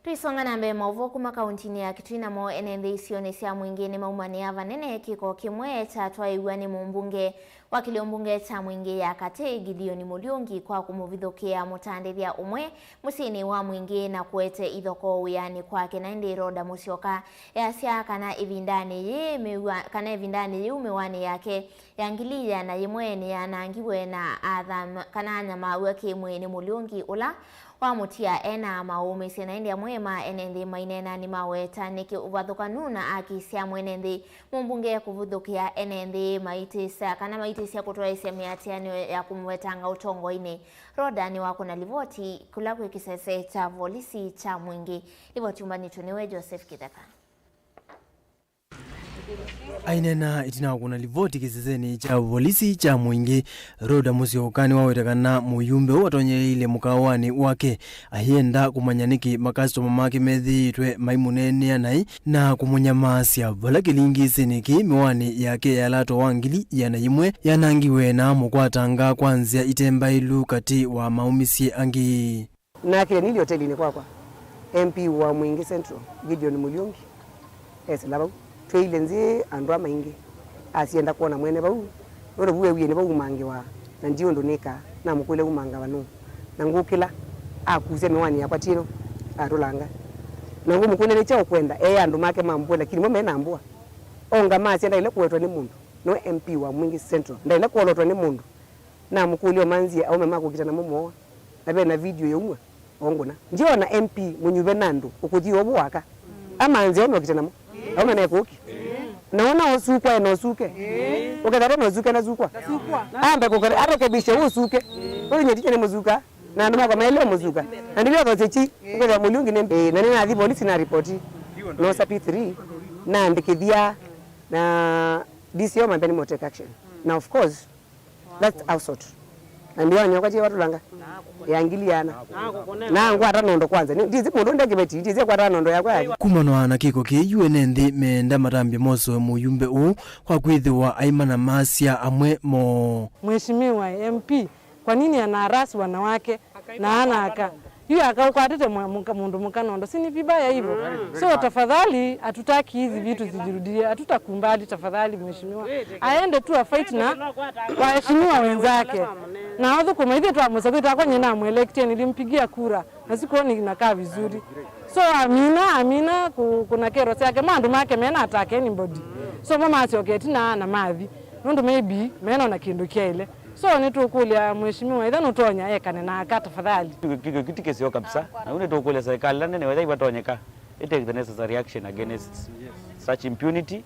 Tũisonga na mbee, maũvoo kuma kauntinĩ ya Kitui, namo ene nthĩ isionĩ sya Mwingĩ nĩmaumanĩa vanene kĩko kĩmwe kyatwaĩw'a nĩ mũmbunge wa kĩlĩo mbunge kya Mwingĩ ya Katĩ, Gideon Mũliũngi, kwa kũmũvithũkĩa mũtandĩthya ũmwe mũsyĩnĩ wa Mwingĩ na kũete ithokoo wĩanĩ kwake. Na ĩndĩ Rhoda Mũsyoka easya kana ĩvindanĩ yĩĩ mĩwa-, kana ĩvindanĩ yĩu mĩwani yake ya ngili ĩana na ĩmwe nĩyanangiwe na athama-, kana anyamaaw'a kĩ-mwĩĩ nĩ Mũliũngi, ũla wamũtia ena maũũmĩsye. Na ĩndĩ amwe ma ene nthĩ maineena nĩmaweta nĩ kĩvathũkanu na akisya mwene nthĩ mũmbunge kũvithũkĩa ene nthĩ maitĩsya kana maitĩsya kũtwaĩsya mĩatĩanĩo ya kũmũvetanga ũtongoinĩ. Rhoda nĩwakũna livoti kũla kwĩ kĩsese kya volisi kya Mwingĩ. Livoti umbanĩtwe nĩwe Joseph Kĩtheka. Aineena ĩtina wa kũna livoti kĩsesenĩ kya volisi kya Mwingĩ, Rhoda Mũsyoka nĩwaweta kana mũyumbe ũũ atonyeeile mũkawanĩ wake ayenda kũmanya nĩkĩ makasitoma make methĩĩtwe maimũneenea naĩ na kũmũnyamaasya, vala kĩlingĩsĩnĩ kĩĩ mĩwani yake ya lato wa ngili ĩana na ĩmwe yanangiwe na amũkwatanga kwa nzĩa ite mbaĩlu katĩ wa maũmĩsye angĩ. Nakĩlya nilĩ otelinĩ kwakwa, M P wa Mwingĩ Central, Gideon Mũliũngi, esĩla vau. Tweile nzĩ andũ aa maingĩ, asyenda kwona mwene vau, nũndũ vu weewie nĩvo umangĩwa, na ndi ũndũ nĩkaa. Namũkũlya, "Umangawa nũũ?" Na ngũkĩla, akusya mĩwani yakwa ti ĩno, atũlanga. Na ngũmũkũlya, "Nĩ kyaũ ũkwenda?" Eea andũ make mambũe, lakini mo me na mbũa. Onga masya, "Ndaĩle kũwetwa nĩ mũndũ. Nĩwe M P wa Mwingĩ Central. Ndaĩle kwolotwa nĩ mũndũ." Namũkũlya, "Ũmanzie aũme ma kũkita namo mooa?" Na ve na video yaumw'a, ongũna. Ndyona M P mũnyuve na andũ ũkũthi ũvo waka. Amanzie aũme ũkite namo. Aũme naĩ kũũki. Na wona ũsukwa ena ũsuke. Ũkethata na ũsuke na sukwa. Ambe kũkare-, arekebishe ũsuke. Ũyũ nyeticha nĩ mũsuka. Na andũ makwa maĩle mũsuka. Na ndivyo those chi. Ũkethwa Mũliũngi nĩ, eh, na nĩnathi polisi na ripoti. Nosa P three. Naandĩkĩthya na D C O mambe nĩ mo take action. Na of course, that's assault. Na ndio nyoka tie watulanga. Ya ngili ĩana. Na ngwata nondo kwanza. Ni, ndizi mũndũ ndekĩveti, ndizi kwata nondo yakwa yake. Kumana na kĩko kĩĩ, ene nthĩ meenda matambya mosoe mũyumbe ũũ kwa kwĩthĩwa aimana masya amwe moo. Mheshimiwa M P, kwa nini anaharass wanawake na ana aka? Yu akaũkwatĩte mwa-, mũka-, mũndũ mũka nondo, si ni vibaya hivyo? So tafadhali, hatutaki hizi vitu zijirudie, hatutakubali tafadhali, mheshimiwa. Aende tu afight na waheshimiwa wenzake. Na athũkũma, ithe twamũsakĩte akwa nyina amwelektie, nilimpigia kura, na sikuoni inakaa vizuri. So amina, amina ku-, kuna kero syake, mandũ make mena attack anybody. So mo masyoketie na, na mathi, nũndũ maybe mena na kĩndũ kyaile. So nĩtũkũlya mheshimiwa, ĩtha nũtonya ekane na aka tafadhali. Kĩu, kĩu, kĩu ti kĩseo kabisa. Na yu nĩtũkũlya serikali ĩla nene wetha ivatonyeka, it take the necessary action against such impunity.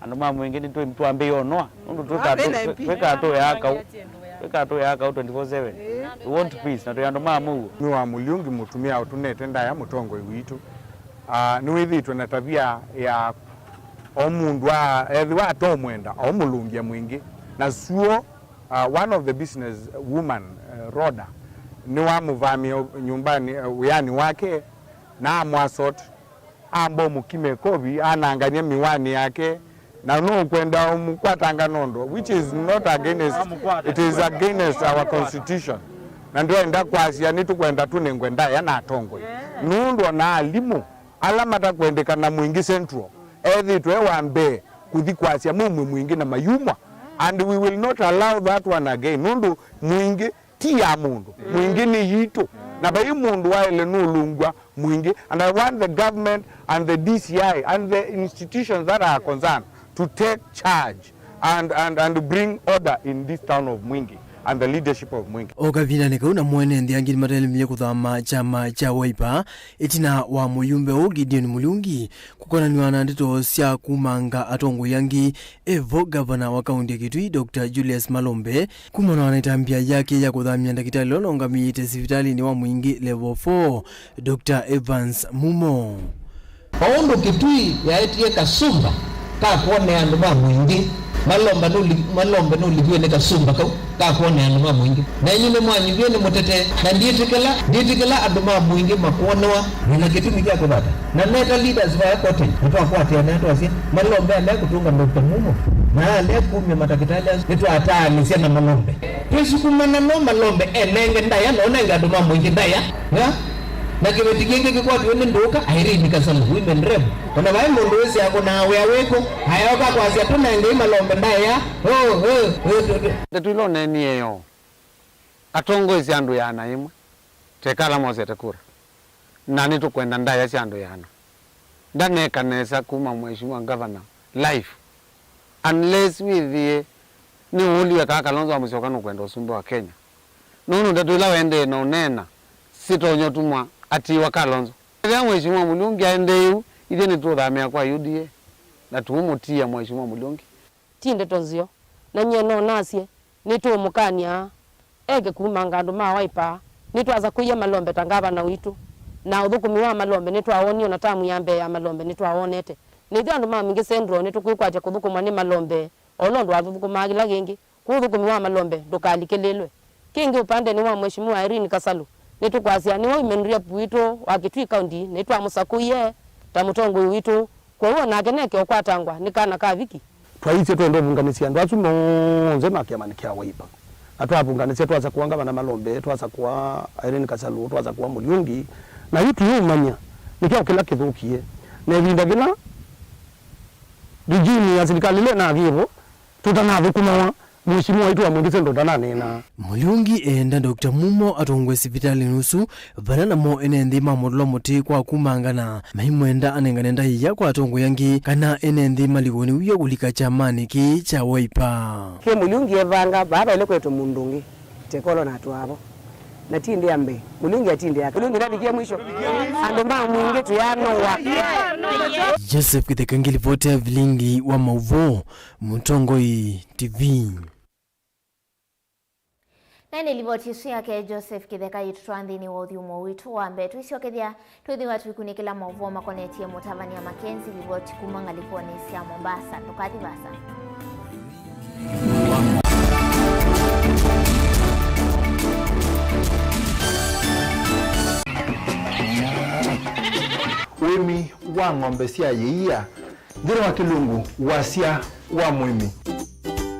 Andũ ma Mwingĩ nĩtwĩ-, twambĩĩe ũnoa, nũndũ twĩkaa tũ-, twĩkaa tũyaa kaũ, twĩkaa tũyaa kaũ twenty-four seven. We want peace, na twĩ andũ ma mũuo. Nĩ wa Mũliũngi mũtumĩa ũtũnete ndaĩa mũtongoi witũ. Ah, nĩwĩthĩĩtwe na tavia ya o mũndũ a-, ethĩwa atomwenda, aũmũlũngĩa Mwingĩ. Na suo, uh, one of the business woman, uh, Rhoda, nĩwamũvamĩa nyũmbanĩ, uh, wĩanĩ wake, na amwassault, amba ũmũkime kovi, anangany'a mĩwani yake, na nũkwenda ũmũkwatanga nondo, which is not against, it is against our constitution. Na ndwenda kwasya nĩtũkwenda tũnengwe ndaĩa na atongoi. Nũndũ ona alimũ ala matakwendekana Mwingĩ Central, ethĩtwe e wa mbee kũthi kwasya maumw'e Mwingĩ na mayumwa. And we will not allow that one again. Nũndũ Mwingĩ ti ya mũndũ. Mwingĩ nĩ yitũ. Na vai mũndũ waĩle nũlũngw'a Mwingĩ. And I want the government and the D C I and the institutions that are concerned to take charge and, and, and bring order in this town of Mwingĩ and the leadership of Mwingĩ. O kavindanĩ kau, namo ene nthĩ angĩ nĩmatelemile kũthama kyama kya Wiper ĩtina wa mũyumbe ũũ Gideon Mũliũngi kũkonanw'a na ndeto sya kumanga atongoi angĩ. Evo ngavana wa kaunti ya Kitui, Doctor Julius Malombe, kumana na ĩtambya yake ya kũthamya ndakĩtalĩ ũla ũngamĩĩte sivitalĩnĩ wa Mwingĩ Level four, Doctor Evans Mumo. O ũndũ Kitui yaetie kasumba ka kwonea andũ ma Mwingĩ, Malomba nũli-, Malombe nũliviwe nĩ kasumba kau ka kwonea andũ ma Mwingĩ. Na inyw'ĩ nĩmwanyuviwe nĩ mũtete, na ndyĩtĩkĩla, ndyĩtĩkĩla andũ ma Mwingĩ makwonewa. Nĩ na kĩtumi kya kũthata. Na neta leaders vaya kotini, na twakwatĩanĩa twasya, Malombe ale kũtũnga Doctor Mumo, na ale kumya matakĩtalĩ asu, nĩtwataanĩsya na Malombe. Twĩsukumana no Malombe enenge ndaĩa, na ũnenge andũ ma Mwingĩ ndaĩa. Ya? Na kĩveti kĩngĩ kĩkwatiwe nĩ ndũũka, Irene Kasalu, women rep. O na vai mũndũ wĩsĩ akũnaa wĩa wĩkũ, ayoka kwasya tũnengei Malombe ndaĩa. Oh, oh, oh, oh, oh. Ndeto ila ũneenie yo, atongoesye andũ ĩana ĩmwe, tekala mosete kura. Na nĩtũkwenda ndaĩa sya andũ ĩana. Ndaneka nesa kuma Mheshimiwa Governor live. Unless wĩthĩe nĩũũliwe kana Kalonzo wa Musyoka nũkwenda ũsumbĩ wa Kenya. Nũndũ ndeto ila wendee na ũneena sitonya ũtuma atiiwa Kalonzo. Ethĩwa Mheshimiwa Mulugi aendee ũu, ithyĩ nĩtũũthamĩa kwa U D A na tũũmũtia Mheshimiwa Mulugi. Ti ndeto nzeo, na nyie no nasye, nĩtũũmũkany'a eke kumanga andũ ma Wiper. Nĩtwasakũie Malombe ta ngavana witũ, na ũthũkũmi wa Malombe nĩtwawonie, o na tamu ya mbee ya Malombe nĩtwawonete. Na ithyĩ andũ ma Mwingi Central nĩtũkwĩkwatya kũthũkũmwa nĩ Malombe o ũla ũndũ watũthũkũmaa kĩla kĩngĩ. Kwoou ũthũkũmi wa Malombe ndũkalikĩlĩlwe. Kĩngĩ ũpandenĩ wa Mheshimiwa Irene Kasalu, nĩtũkwasya nĩwe women rep witũ wa Kitui County, na nĩtwamũsakũie ta mũtongoi witũ. Kwoou o nake neke ũkwatangwa nĩ kana ka Viki. Twaisye twenda ũvũnganĩsya andũ asu monthe ma kĩamanĩ kya Wiper. Na twavũnganĩsya, twasakũa ngavana Malombe, twasakũa Irene Kasalu, twasakũa Mulugi. Na yu tũyĩũmanya nĩ kyaũ kĩla kĩthũkie. Na ĩvinda vĩla regime ya silikalĩ ĩla ĩnathie vo, tũtanathũkũmawa, Mheshimiwa waitũ wa Mwingi Central ndananeenaa. Mulugi eenda Doctor Mumo atongoe sivitalĩnĩ ũsu, vala namo ene nthĩ ma Motolo Mũtĩ kwa kumangana maimwenda anengane ndaĩa kwa atongoi angĩ kana ene nthĩ malikwe nĩ wia kũlika kyamanĩ kĩĩ kya Wiper. Kĩ Mulugi evanga, vaa vaĩle kwetwe mũndũ ũngĩ, tekolo na atwaavo. Na ti ndĩa mbee. Mulugi atindĩa. Mulugi ndavikie mwisho. Andũ ma Mwingi tũyanũwa. Joseph Kĩtheka ngĩlivoti ya vilingi wa maũvoo, Mũtongoi T V. Na nĩ livoti ĩsu yake Joseph Kĩtheka yĩtũtwaa nthĩnĩ wa ũthyũmũo witũ wa mbee. Twĩsyokethya, twĩthĩwa tũikunĩkĩla maũvoo makonetye mũtavany'a Mackenzie livoti kuma ngalĩkonĩ sya Mombasa. Ndũkathi vaasa. Ũĩmi wa ng'ombe sya yĩia nthĩnĩ wa kĩlungu wasya wa mũĩmi.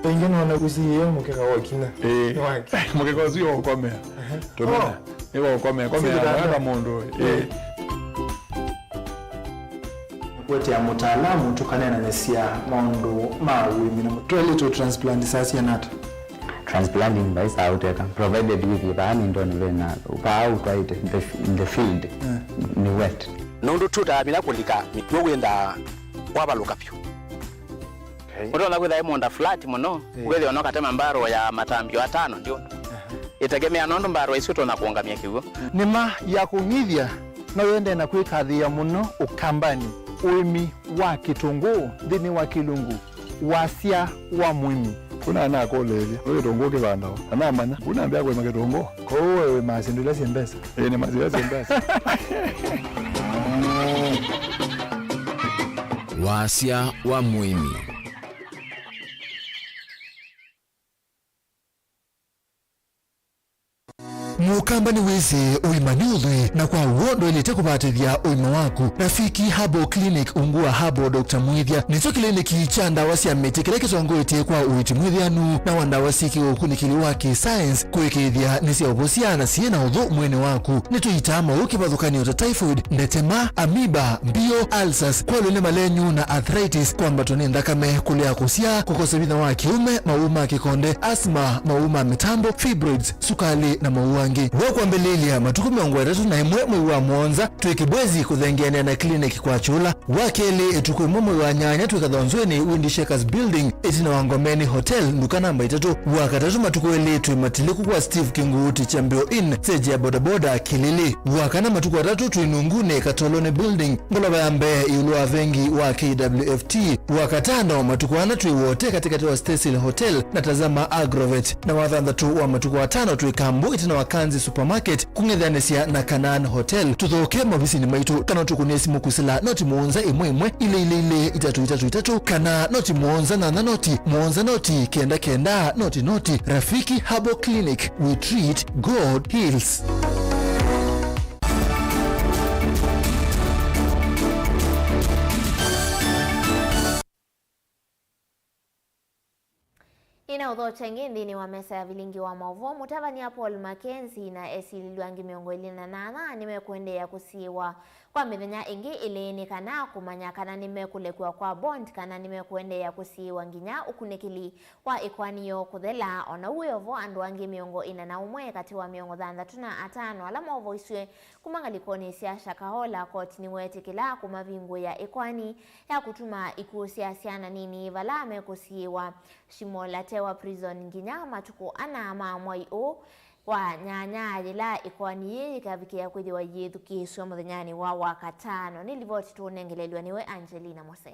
Ĩngĩ nona ũsiĩe mũkeka wa kina. Ĩĩ. Nĩ wake. Mũkeka ũsu nĩ wa ũkomea. Tũmena. Oh. Nĩ wa ũkomea. Komea. Sivitanda. Weka mũndũ. Ĩĩ. Kũetea mũtaalamu tũkaneenanĩsya maũndũ ma ũĩmi na mũ-, twaĩlĩte ũ transplant saa syana ata? Transplanting vaisaa ũteka, provided wĩthĩe vaa nĩndonĩ vena, vaa ũtwaĩte, the, in the field, eh, nĩ wet. Nũndũ tũtamina kũlika mĩtuo wĩndaa kwavalũka vyũ. Okay. Ũtonya kwĩtha ĩ mũũnda flat mũno, eh, ũkethĩa ona ũkatema mbarũ ya matambio atano ndyũndũ. Aha. Ĩtegemea nũndũ mbarũ isu ũtonya kũũngamya kĩw'ũ. Nĩma ya kũng'ithya no yĩendee na kwĩkathĩĩa mũno Ũkambanĩ, ũĩmi wa kĩtũngũũ nthĩnĩ wa kĩlungu wasya wa mũĩmi. Kuna nakũlĩĩlya, nĩ kĩtũngũũ kĩvandawa? Na namanya, kuna mbĩa kũĩma kĩtũngũũ. Kwoou we wĩmaa syĩndũ ila syĩ mbesa? Ĩĩ, nĩmaa syĩndũ ila syĩ mbesa. Wasya wa mũĩmi. Mũkamba nĩwĩsĩ ũima nĩ ũthwii, na kwa w'o ndwaĩlĩte kũvatĩthya ũima waku. Rafiki Herbal Clinic ungu wa Herbal Doctor Mwĩthya nĩkyo kĩliniki kya ndawa sya mĩtĩ kĩla kĩtongoetye kwa ũiiti mwĩthĩanu na wa ndawa syĩ kĩũkunĩkĩli wa kĩ-science kũĩkĩĩthya nĩsyaũvosya na syĩ na ũthũ mwĩĩnĩ waku. Nĩtũitaa maũũ kĩvathũkany'o ta typhoid, ndetema, amoeba, mbio, ulcers, kwalw'a nĩ malenyu na arthritis, kwambatwa nĩ nthakame, kũlea kũsyaa, kũkosa vinya wa kĩũme, maũũ ma kĩkonde, asthma, maũũ ma mĩtambo, fibroids, sukalĩ, na maũũ angĩ. We kwambĩlĩĩlya matukũ mĩongo ĩtatũ na ĩmwe mwei wa mũonza, twĩ Kibwezi kũthengeanĩa na clinic kwa kyũla. Wa kelĩ, ĩtukũ ĩmwe mwei wa nyanya, twĩ Kathonzweni, Windy Shakers Building, ĩtina wa Ngomeni Hotel, nduka namba itatũ. Wa katatũ, matukũ elĩ, twĩ Matiliku kwa Steve Kinguuti, Chambio Inn, stage ya bodaboda, Kilili. Wa kana, matukũ atatũ, twĩ Nunguni, Katoloni Building, ngolova ya mbee ĩũlũ wa vengi wa K W F T. Wa katano, matukũ ana, twĩ Wote, katĩkatĩ wa Stacyl Hotel na Tazama Agrovet. Na wa thanthatũ wa matukũ atano, twĩ Kambu, ĩtina wa Kanzi Supermarket, kũng'ethanĩsya na Canaan Hotel. Tũthooke maovisinĩ maitũ, kana ũtũkũnĩe simũ kwĩsĩla noti mũonza ĩmwe ĩmwe, ilĩ ilĩ ilĩ, itatũ itatũ itatũ, kana noti mũonza nyanya noti, mũonza noti, kenda kenda, noti noti. Rafiki Herbal Clinic, we treat, God heals. Nĩnaũthokya ĩngĩ nthĩnĩ wa mesa ya vilingi wa maũvoo. Mũtavany'a Paul Mackenzie na esilĩlw'a angĩ mĩongo ĩlĩ na nana nĩmekũendeea kũsiĩĩwa kwa mĩthenya ĩngĩ ĩlĩ nĩ kana kũmanya kana nĩmekũlekw'a kwa bond kana nĩmekũendeea kũsiĩĩwa nginya ũkunĩkĩli wa ĩkoani yoo kũthela. O na ũu wĩ o vo, andũ angĩ mĩongo ĩna na ũmwe katĩ wa mĩongo thanthatũ na atano ala movoisw'e kuma ngalĩkonĩ sya Shakahola koti nĩweetĩkĩla kũmavingũĩa ĩkoani ya kũtuma ikuũ sya syana nini vala mekũsiĩĩwa Shimo la Tewa Prison nginya matukũ ana ma mwai ũũ wa nyanya, yĩla ĩkoani yĩĩ yĩkavikĩa kwĩthĩwa yĩthukĩĩsw'e mũthenyanĩ wa Wakatano. Nĩ livoti tũũnengelelw'a nĩwe Angelina Mose.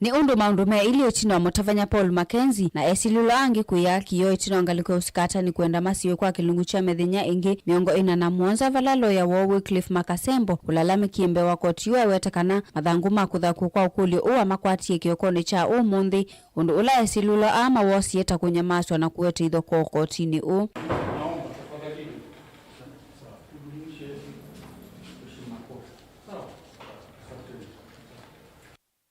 Nĩ ũndũ maũndũ me ilĩ ĩtina wa mũtavany'a Paul Mackenzie na esilĩlw'a angĩ kwĩya kĩoo ĩtina wa ngalĩko ya ũsikatani kwenda masiwe kwa kĩlungu kya mĩthenya ĩngĩ mĩongo ĩna na mũonza, vala loya woo Wycliffe Makasembo ũlalamĩkie mbee wa koti yu ewete kana mathangũ ma kũthakw'a kwa ũkũlyo ũũ amakwatie kĩokonĩ kya ũmũnthĩ, ũndũ ũla esilĩlw'a aa mawosie ta kũnyamasw'a na kũete ithokoo kotinĩ ũũ.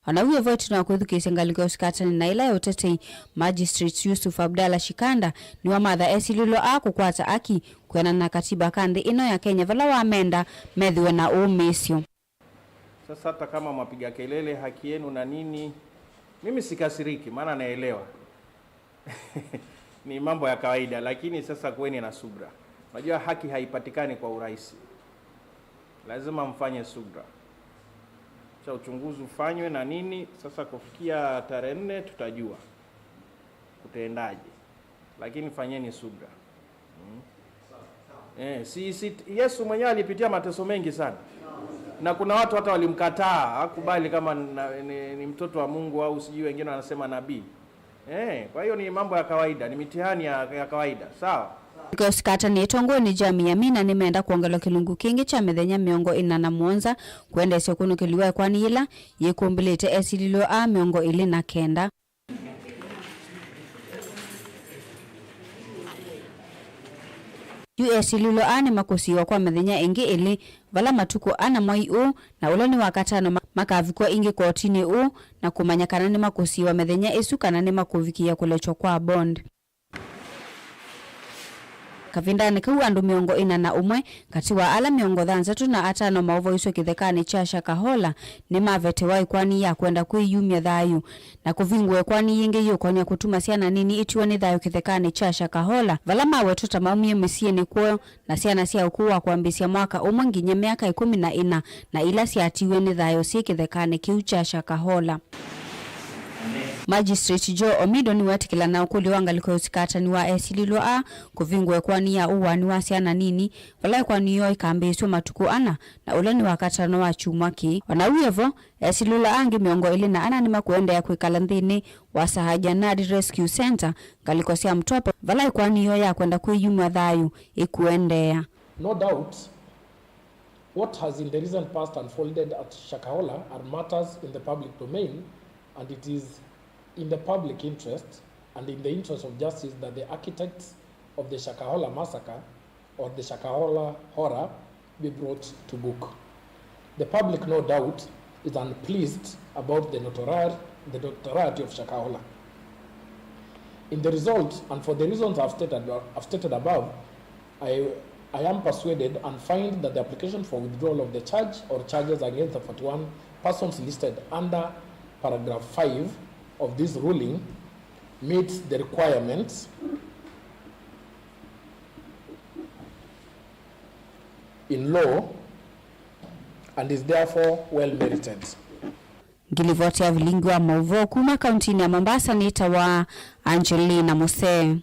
O na wĩ o vo, ĩtina wa kwĩthukĩĩsya ngalĩko ya ũsikatani na ĩla ya ũtetei, Magistrate Yusuf Abdallah Shikanda nĩwamatha esilĩlw'a aa kũkwata aki kwĩanana na katiba ka nthĩ ĩno ya Kenya, vala wamenda methĩwe na ũũmĩĩsyo. Sasa hata kama mwapiga kelele, haki yenu na nini, mimi sikasiriki, maana naelewa. Ni mambo ya kawaida, lakini sasa kuweni na subra. Unajua haki haipatikani kwa urahisi. Lazima mfanye subra. Cha uchunguzi ufanywe na nini, sasa kufikia tarehe nne tutajua kutaendaje. Lakini fanyeni subra. Mm. Eh, si, si, Yesu mwenyewe alipitia mateso mengi sana. Na kuna watu hata walimkataa, hakubali kama na, ni, ni mtoto wa Mungu au sijui wengine wanasema nabii. Eh, kwa hiyo ni mambo ya kawaida, ni mitihani ya, ya kawaida. Sawa? Kĩosikatani ĩtongoew'e nĩ Jamii Amina nĩmenda kwongelwa kĩlungu kĩngĩ kya mĩthenya mĩongo ĩna na mũonza kwendeesya ũkunĩkĩli wa ĩkoani yĩla yĩkumbĩlĩte esilĩlw'a aa mĩongo ĩlĩ na kenda. Yu esilĩlw'a aa nĩmakũsiĩĩwa kwa mĩthenya ĩngĩ ĩlĩ, vala matukũ ana mwai ũũ na ũla nĩ Wakatano ma-, makavikw'a ĩngĩ kotinĩ ũũ na kũmanya kana nĩmakũsiĩĩwa mĩthenya ĩsu kana nĩmakũvikĩĩa kũlekywa kwa bond. Kavindanĩ kau, andũ mĩongo ĩna na ũmwe katĩ wa ala mĩongo thanthatũ na atano maũvoiswe kĩthekanĩ kya Shakahola nĩmavetewa ĩkoani ya kwenda kwĩyumya thayũ na kũvingũa ĩkoani yĩngĩ yĩũkonya kũtuma syana nini itiwa nĩ thayũ kĩthekanĩ kya Shakahola, vala mawetwa ta maumie mĩsyĩnĩ kwoo na syana sya ũkũũ wa kwambĩĩsya mwaka ũmwe nginya myaka ĩkũmi na ĩna, na ila syatiiwe nĩ thayũ syĩ kĩthekanĩ kĩu kya Shakahola. Magistrate Joe Omido nĩwetĩkĩla na ũkũlyo wa ngalĩko ya ũsikatani wa esilĩlw'a aa kũvingũa ĩkoani ya ũaani wa syana nini, vala ĩkoani yoo ĩkambĩĩsw'a matukũ ana, na ũla nĩ Wakatano wa kyumwa kĩĩ. O na wĩ o vo, esilĩlw'a angĩ mĩongo ĩlĩ na ana nĩmakũendeea kwĩkala nthĩnĩ wa Sahajanad Rescue Centre ngalĩko sya Mtwapa, vala ĩkoani yoo ya kwenda kwĩyumya thayũ ĩkũendeea. No doubt, what has in the recent past unfolded at Shakahola are matters in the public domain, and it is in the public interest and in the interest of justice that the architects of the Shakahola massacre or the Shakahola horror be brought to book. The public, no doubt, is unpleased about the notoriety, the notoriety of Shakahola. In the result, and for the reasons I've stated, I've stated above, I, I am persuaded and find that the application for withdrawal of the charge or charges against the forty-one persons listed under paragraph five of this ruling meets the requirements in law and is therefore well merited. Ngilivoti ya vilingi wa maũvoo kuma kauntinĩ ya Mombasa nĩtawa Angelina Musee.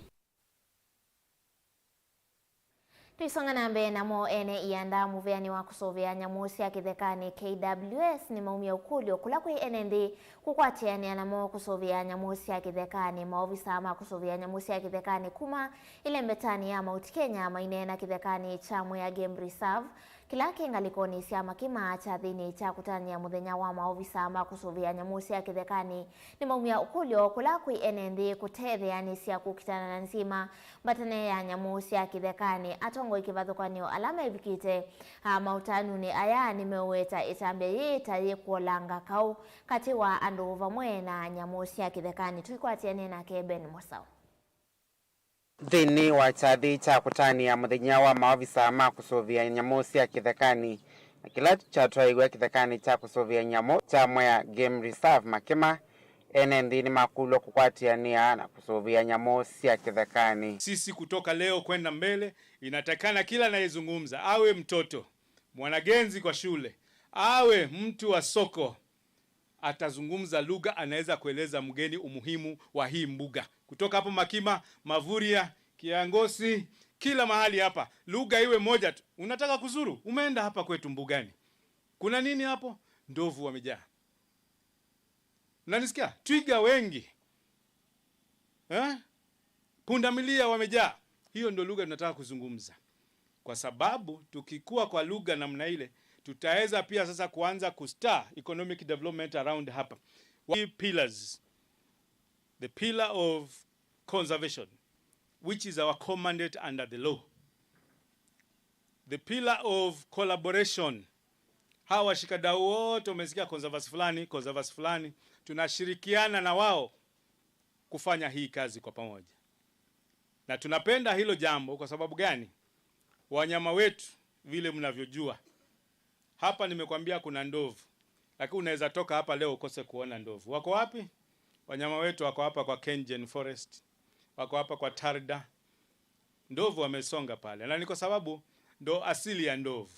Tũisonga na mbee namo, ene ianda mũvĩanĩ wa kũsũvĩa nyamũ sya kĩthekanĩ K W S nĩmaumya ũkũlyo kũla kwĩ ene nthĩ kũkwatĩanĩa namo kũsũvĩa nyamũ sya kĩthekanĩ. Maovisa ma kũsũvĩa nyamũ sya kĩthekanĩ kuma ĩlembetanĩ ya Mount Kenya maineena kĩthekanĩ kya Mwea Game Reserve Kĩla kĩ ngalĩkonĩ sya Makima kyathĩnĩ kya kũtanĩa mũthenya wa maovisa ma kũsũvĩa nyamũ sya kĩthekanĩ nĩmaumya ũkũlyo kũla kwĩ ene nthĩ kũtetheanĩsya kũkitana na nzima mbatane ya nyamũ sya kĩthekanĩ. Atongoi kĩvathũkany'o ala mevikĩte, a, maũtanunĩ aya nĩmeũweta ĩtambya yĩĩ ta yĩkwolanga kaũ katĩ wa andũ vamwe na nyamũ sya kĩthekanĩ. Tũikwatĩanĩe nake Ben Mũsaũ. Nthĩnĩ wa kyathĩ kya kũtanĩa mũthenya wa maovisa ma kũsũvĩa nyamũ sya kĩthekanĩ, na kĩla kyatwaĩwe kĩthekanĩ kya kũsũvĩa nyamũ kya Mwea Game Reserve Makima, ene nthĩ nĩmakũlw'a kũkwatĩanĩa na kũsũvĩa nyamũ sya kĩthekanĩ. Sisi kutoka leo kwenda mbele, inatakikana kila anayezungumza, awe mtoto, mwanagenzi kwa shule, awe mtu wa soko, atazungumza lugha, anaweza kueleza mgeni umuhimu wa hii mbuga. Kutoka hapo Makima, Mavuria, Kiangosi, kila mahali hapa, lugha iwe moja tu. Unataka kuzuru? Umeenda hapa kwetu mbugani. Kuna nini hapo? Ndovu wamejaa. Unanisikia? Twiga wengi. Eh? Pundamilia wamejaa. Hiyo ndio lugha tunataka kuzungumza. Kwa sababu tukikua kwa lugha namna ile, tutaweza pia sasa kuanza kustar economic development around hapa. Three pillars. The pillar of conservation, which is our commandate under the law. The pillar of collaboration. Hawa washikadau wote, umesikia conservers fulani, conservers fulani, tunashirikiana na wao kufanya hii kazi kwa pamoja. Na tunapenda hilo jambo kwa sababu gani? Wanyama wetu, vile mnavyojua, hapa nimekwambia kuna ndovu, lakini unaweza toka hapa leo ukose kuona ndovu. Wako wapi? Wanyama wetu wako hapa kwa Kengen Forest, wako hapa kwa Tarda. Ndovu wamesonga pale, na ni kwa sababu ndo asili ya ndovu.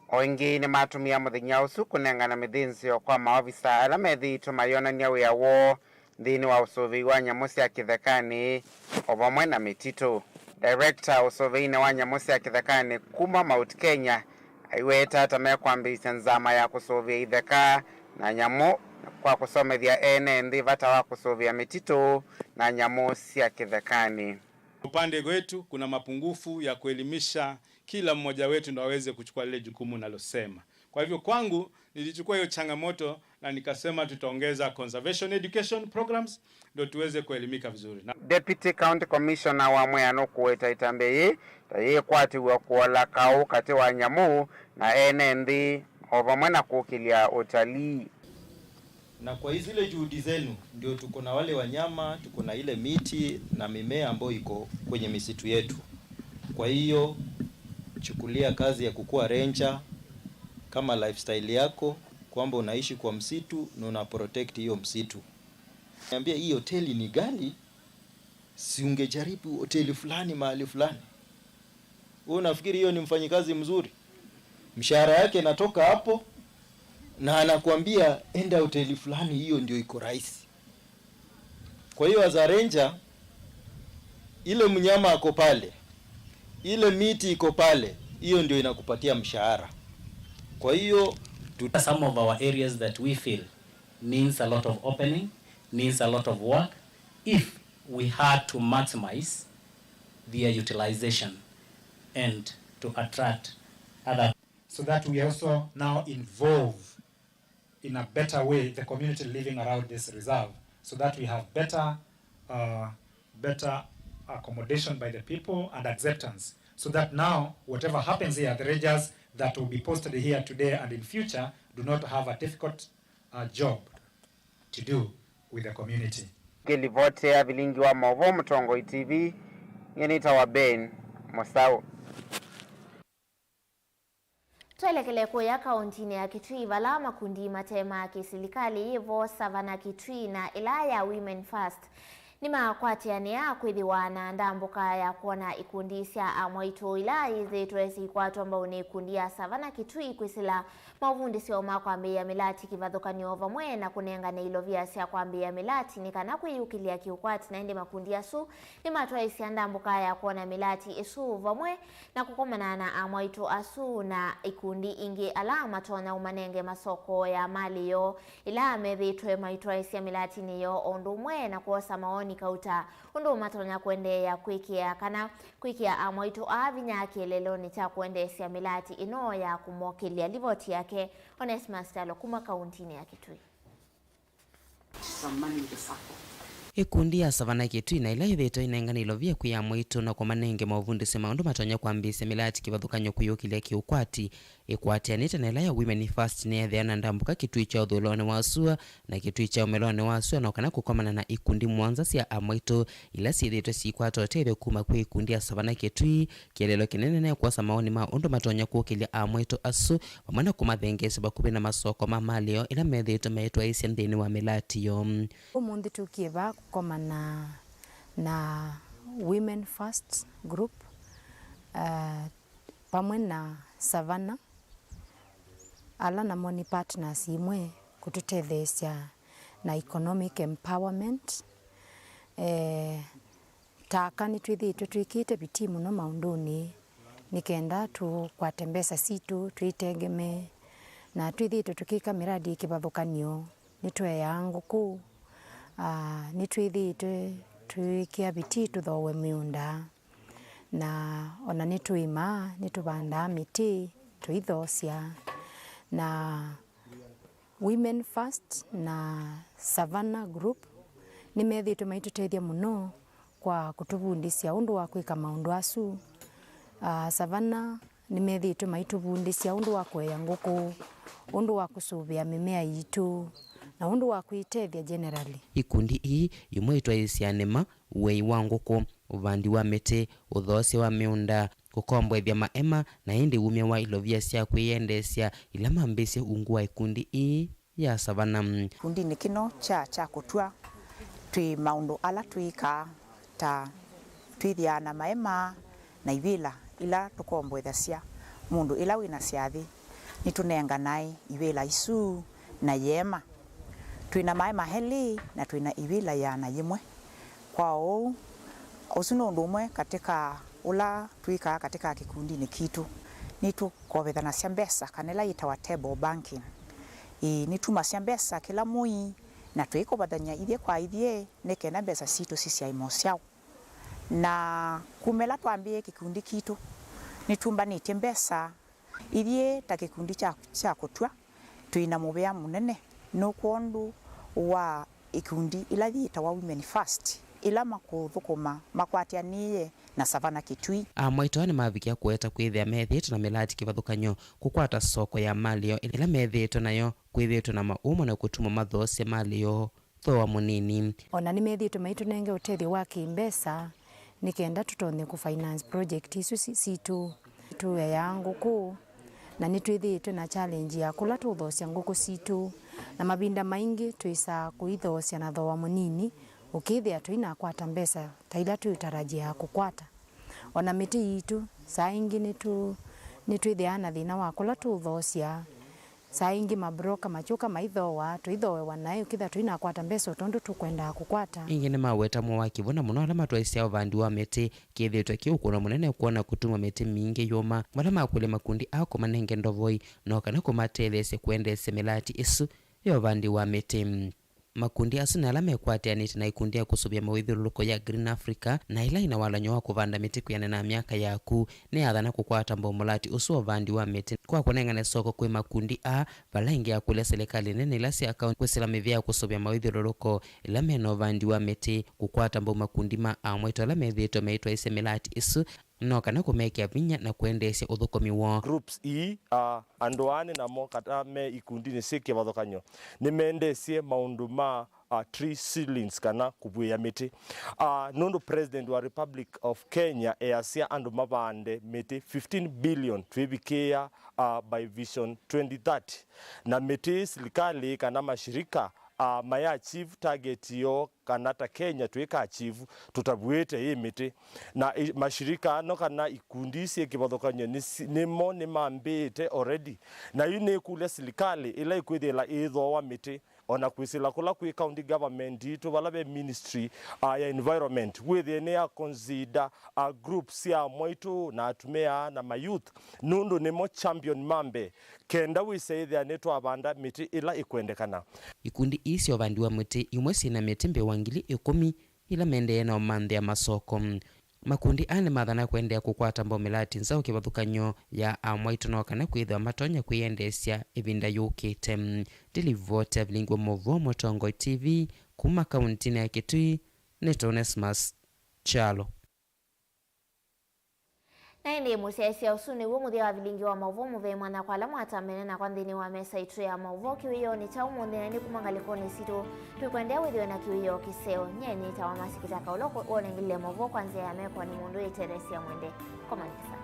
O ĩngĩ nĩmatũmĩa mũthenya ũsu kũnengana mĩthĩnzĩo kwa maovisa ala methĩĩtwe mayonany'a wĩa woo nthĩnĩ wa ũsũvĩi wa nyamũ sya kĩthekanĩ, o vamwe na mĩtitũ. Director ũsũvĩinĩ wa nyamũ sya kĩthekanĩ kuma Mount Kenya aiweta ta mekwambĩĩsya nzama ya kũsũvĩa itheka na nyamũ kwa kũsomethya ene nthĩ vata wa kũsũvĩa mĩtitũ na nyamũ sya kĩthekanĩ. Upande wetu kuna mapungufu ya kuelimisha kila mmoja wetu ndo aweze kuchukua lile jukumu nalosema. Kwa hivyo kwangu, nilichukua hiyo changamoto na nikasema tutaongeza conservation education programs ndo tuweze kuelimika vizuri. Na Deputy County Commissioner wa Mwea nũkũweta ĩtambya yĩĩ ta yĩkwatĩw'a kũola kaũ katĩ wa nyamũ na ene nthĩ, o vamwe na kũkĩlya ũtalii. Na kwa zile juhudi zenu, ndio tuko na wale wanyama, tuko na ile miti na mimea ambayo iko kwenye misitu yetu. Kwa hiyo, chukulia kazi ya kukuwa ranger kama lifestyle yako, kwamba unaishi kwa msitu na una protect hiyo msitu. Niambia, hii hoteli ni ghali, si ungejaribu hoteli fulani mahali fulani? Wewe unafikiri hiyo ni mfanyikazi mzuri? Mshahara yake inatoka hapo, na anakuambia, "Enda hoteli fulani, hiyo ndio iko rahisi." Kwa hiyo, as a ranger, ile mnyama ako pale, ile miti iko pale, hiyo ndio inakupatia mshahara. Kwa hiyo, tu- Some of our areas that we feel needs a lot of opening, needs a lot of work if we had to maximize their utilization and to attract other. So that we also now involve in a better way the community living around this reserve, so that we have better, uh, better accommodation by the people and acceptance, so that now whatever happens here, the rangers that will be posted here today and in future do not have a difficult, uh, job to do with the community. Ngĩlivotea vilingi wa maũvoo Mũtongoi T V, nyie nĩtawa Ben Mũsaũ. Twelekele kũya kaũntinĩ ya Kitui, vala makundi mate ma kĩsilikalĩ yĩ vo Savannah Kitui na ĩla ya Women First nĩmakwatĩanĩa kwĩthĩwa na ndambũka ya kwona ikundi sya amwaitũ ila yĩthĩĩtwe siikwatwa mbau nĩ ikundi ya Savannah Kitui kwĩsĩla maũvundĩsyo ma kwambĩĩa mĩlati kĩvathũkany'o vamwe na kũnengane ilovia sya kwambĩĩa mĩlati nĩ kana kwĩyũkĩlya kĩũkwati. Na ĩndĩ makundi asu nĩmatwaĩsya ndambũka ya kwona mĩlati ĩsu vamwe na kũkomana na amwaitũ asu na ikundi ingĩ ala matonya ũmanenge masoko ya malĩ yoo ĩla methĩĩtwe maitwaĩsya mĩlatinĩ yoo, o ũndũ ũmwe na kwosa maoni Kauta, ũndũ matonya kũendeea kwĩkĩa kana kwĩkĩa amwaitũ aa vinya kĩeleelonĩ kya kũendeesya mĩlaati ĩno ya kũmokĩlya. Livoti yake Onesmus Kyalo kuma kauntinĩ ya Kitui. Ĩkundi ya Savana Kitui na ĩla yĩthĩĩtwe ĩnengane ilovia kwĩ amwaitũ na kũmanenge maũvundĩsyo ma ũndũ matonya kwambĩĩsya mĩlaati kĩvathũkany'o kwĩyũkĩlya kĩũkwati, ĩkwatĩanĩte na ĩla ya Women First nĩyeethĩa na ndambũka Kitui kya ũthũĩlonĩ wa sua na Kitui kya ũmelonĩ wa sua, no kana kũkomana na ikundi mũonza sya amwaitũ ila syĩthĩĩtwe siikwata ũtethyo kuma kwĩ ikundi ya Savana Kitui. Kĩeleelo kĩnene nĩ kwosa maoni ma ũndũ matonya kũkĩlya amwaitũ asu, vamwe na kũmathengeesya vakuvĩ na masoko ma malĩo ĩla methĩĩtwe maitwaĩĩsya nthĩnĩ wa mĩlaati yoo. Ũmũnthĩ tũkie vaa kũkomana na Women First Group, uh, vamwe na Savana, ala namo nĩ partners imwe kũtũtetheesya na economic empowerment. Eh, ta aka nĩtwĩthĩĩtwe twĩkĩte vitii mũno maũndũnĩ nĩ kenda tũkwate mbesa sitũ, twĩtegemee, na twĩthĩĩtwe tũkĩka mĩradi kĩvathũkany'o. Nĩtũeaa ngũkũ, ah, nĩtwĩthĩĩtwe tũĩkĩa vitii tũthooe mĩũnda, na ona nĩtũĩmaa, nĩtũvandaa mĩtĩ, tũithoosya. Na Women First na Savannah Group nĩmethĩĩtwe maitũtethya mũno kwa kũtũvundĩsya ũndũ wa kwĩka maũndũ asu. Ah, Savannah nĩmethĩĩtwe maitũvundĩsya ũndũ wa kũea ngũkũ, ũndũ wa kũsũvĩa mĩmea yitũ, na ũndũ wa kwĩtethya generally. Ikundi ii imwe itwaĩĩsya nĩma, ũei wa ngũkũ, ũvandi wa mĩtĩ, ũthoosya wa mĩũnda, kũkomboethya maema, na ĩndĩ wumya wa ilovia sya kwĩyendeesya ila mambĩĩsye ungu wa ikundi ii ya Savannah. Kĩkundinĩ kĩno kya kya kũtw'a, twĩ maũndũ ala twĩkaa, ta twĩthĩaa na maema na ivĩla ila tũkomboethasya mũndũ ĩla wĩ na syathĩ. Nĩtũnenganae ivĩla isu na ĩeema. Twĩ na maema elĩ na twĩ na ivĩla ĩana yĩmwe. Kwa ũu, ũsu nĩ ũndũ ũmwe katĩ ka ũla twĩkaa katĩ ka kĩkundinĩ kitũ. Nĩtũkovethanasya mbesa, kana ĩla yĩtawa table banking. Ĩĩ, nĩtumasya mbesa kĩla mwei, na tũikovathany'a ithyĩ kwa ithyĩ, nĩ kenda mbesa sitũ sisyae mosyaũ. Na kuma ĩla twambĩĩe kĩkundi kitũ, nĩtumbanĩtye mbesa. Ithyĩ ta kĩkundi kya, kya kũtw'a, twĩ na mũvea mũnene nĩ kwondũ wa ikundi ila yĩtawa Women First, ila makũthũkũma makwatĩanĩĩe na Savannah Kitui. Amwaitũ aa nĩmavikĩa kũeta kwĩthĩa methĩĩtwe na mĩlaati kĩvathũkany'o, kũkwata soko ya malĩo ĩla methĩĩtwe nayo, kwĩthĩĩtwe na maũmũ na kũtumwa mathoosye malĩo thooa mũnini. O na nĩmethĩĩtwe maitũnenge ũtethyo wa kĩ-mbesa nĩ kenda tũtonye kũ finance project isu si-, sitũ. Tũeaa ngũkũ, na nĩtwĩthĩĩtwe na challenge ya kũla tũũthoosya ngũkũ sitũ, na mavinda maingĩ twĩsaa kũithoosya na thooa mũnini, ũkĩthĩa tũinakwata mbesa ta ila twĩũtarajĩaa kũkwata. O na mĩtĩ yitũ, saa ingĩ nĩtũ-, nĩtwĩthĩaa na thĩna wa kũla tũũthoosya. Saa ingĩ mabroka makyũka maithooa, tũithooewa naĩ ũkĩthĩa tũinakwata mbesa o tondũ tũkwendaa kũkwata. Ĩngĩ nĩmaweta mwao wa kĩvũna mũno ala matwaĩsya ũvandi wa mĩtĩ, kĩthĩĩtwe kĩ ũkũno mũnene kwona kũtuma mĩtĩ mingĩ yũma. Vala makũlya makundi aa kũmanenge ndovoi no kana kũmatetheesya kũendeesya mĩlaati ĩsu ya ũvandi wa mĩtĩ. Makundi asu nĩ ala mekwatĩanĩte na ikundi ya kũsũvĩa mawĩthyũlũlũko ya Green Africa, na ĩla ĩna walany'o wa kũvanda mĩtĩ kwĩanana na myaka yaku, nĩyathana kũkwata mbau mũlati ũsu wa ũvandi wa mĩtĩ kwa kũnengane soko kwĩ makundi aa, vala ĩngĩ yakũlya silikalĩ nene ila sya kaunti kwĩsĩla mĩvĩa ya kũsũvĩa mawĩthyũlũlũko ĩla mena ũvandi wa mĩtĩ, kũkwata mbau makundi ma amwaitũ ala methĩĩtwe meitwaĩsya mĩlati ĩsu, no kana kũmekĩa vinya na kũendeesya ũthũkũmi woo. Groups ii, a, andũ aa nĩ namo kana me ikundinĩ syĩ kĩvathũkany'o, nĩmendeesye maũndũ ma, a, tree seedlings kana kũvuĩa mĩtĩ. A, nũndũ President wa Republic of Kenya easya andũ mavande mĩtĩ fifteen billion twĩvikĩĩa, a, by Vision twenty thirty. Na mĩtĩ silikalĩ kana mashirika, a, maya achieve target yoo kana ta Kenya twĩka achieve, tũtavuĩte ĩ mĩtĩ. Na i-, mashirika ano kana ikundi syĩ kĩvathũkany'o nĩ si-, nĩmo nĩmambĩĩte already. Na yu nĩkũlya silikalĩ ĩla ĩkwĩthĩla ĩĩthooa mĩtĩ, o na kwĩsĩla kũla kwĩ county government itũ, vala ve ministry, a, ya environment, wĩthĩe nĩ ya consider, a, group sya amwaitũ na atumĩa na mayouth, nũndũ nĩmo champion ma mbee. Kenda wĩse ĩthĩa nĩtwavanda mĩtĩ ĩla ĩkwendekana. Ikundi ii sya ũvandi wa mĩtĩ imwe syĩ na mĩtĩ mbee wa ngili ĩkũmi ila mendeee na ũmanthĩa masoko. Makundi aa nĩmathana kũendeea kũkwata mbomilati nzaũ kĩvathũkany'o ya amwaitũ no kana kwĩthĩwa matonya kwĩyendeesya ĩvinda yũkĩte. Ndilivoti ya vilingi wa maũvoo Mũtongoi T V kuma kauntinĩ ya Kitui, nĩtawa Onesmus Kyalo. Na ĩndĩ mũsyaĩĩsya, ũsu nĩw'o mũthya wa vilingi wa maũvoo mũvee mwanya kwa ala mwatamene nakwa nthĩnĩ wa mesa itũ ya maũvoo kĩwĩoonĩ kya ũmũnthĩ, na nĩ kuma ngalĩkonĩ sitũ. Tũikũendeea wĩthĩwe na kĩwĩoo kĩseo. Nyie nĩtawa Masikita Kaũlo, wonengelile maũvoo kwa nzĩa ya meko nĩ mũndũ wĩ Teresia Mwende. Koma nesa.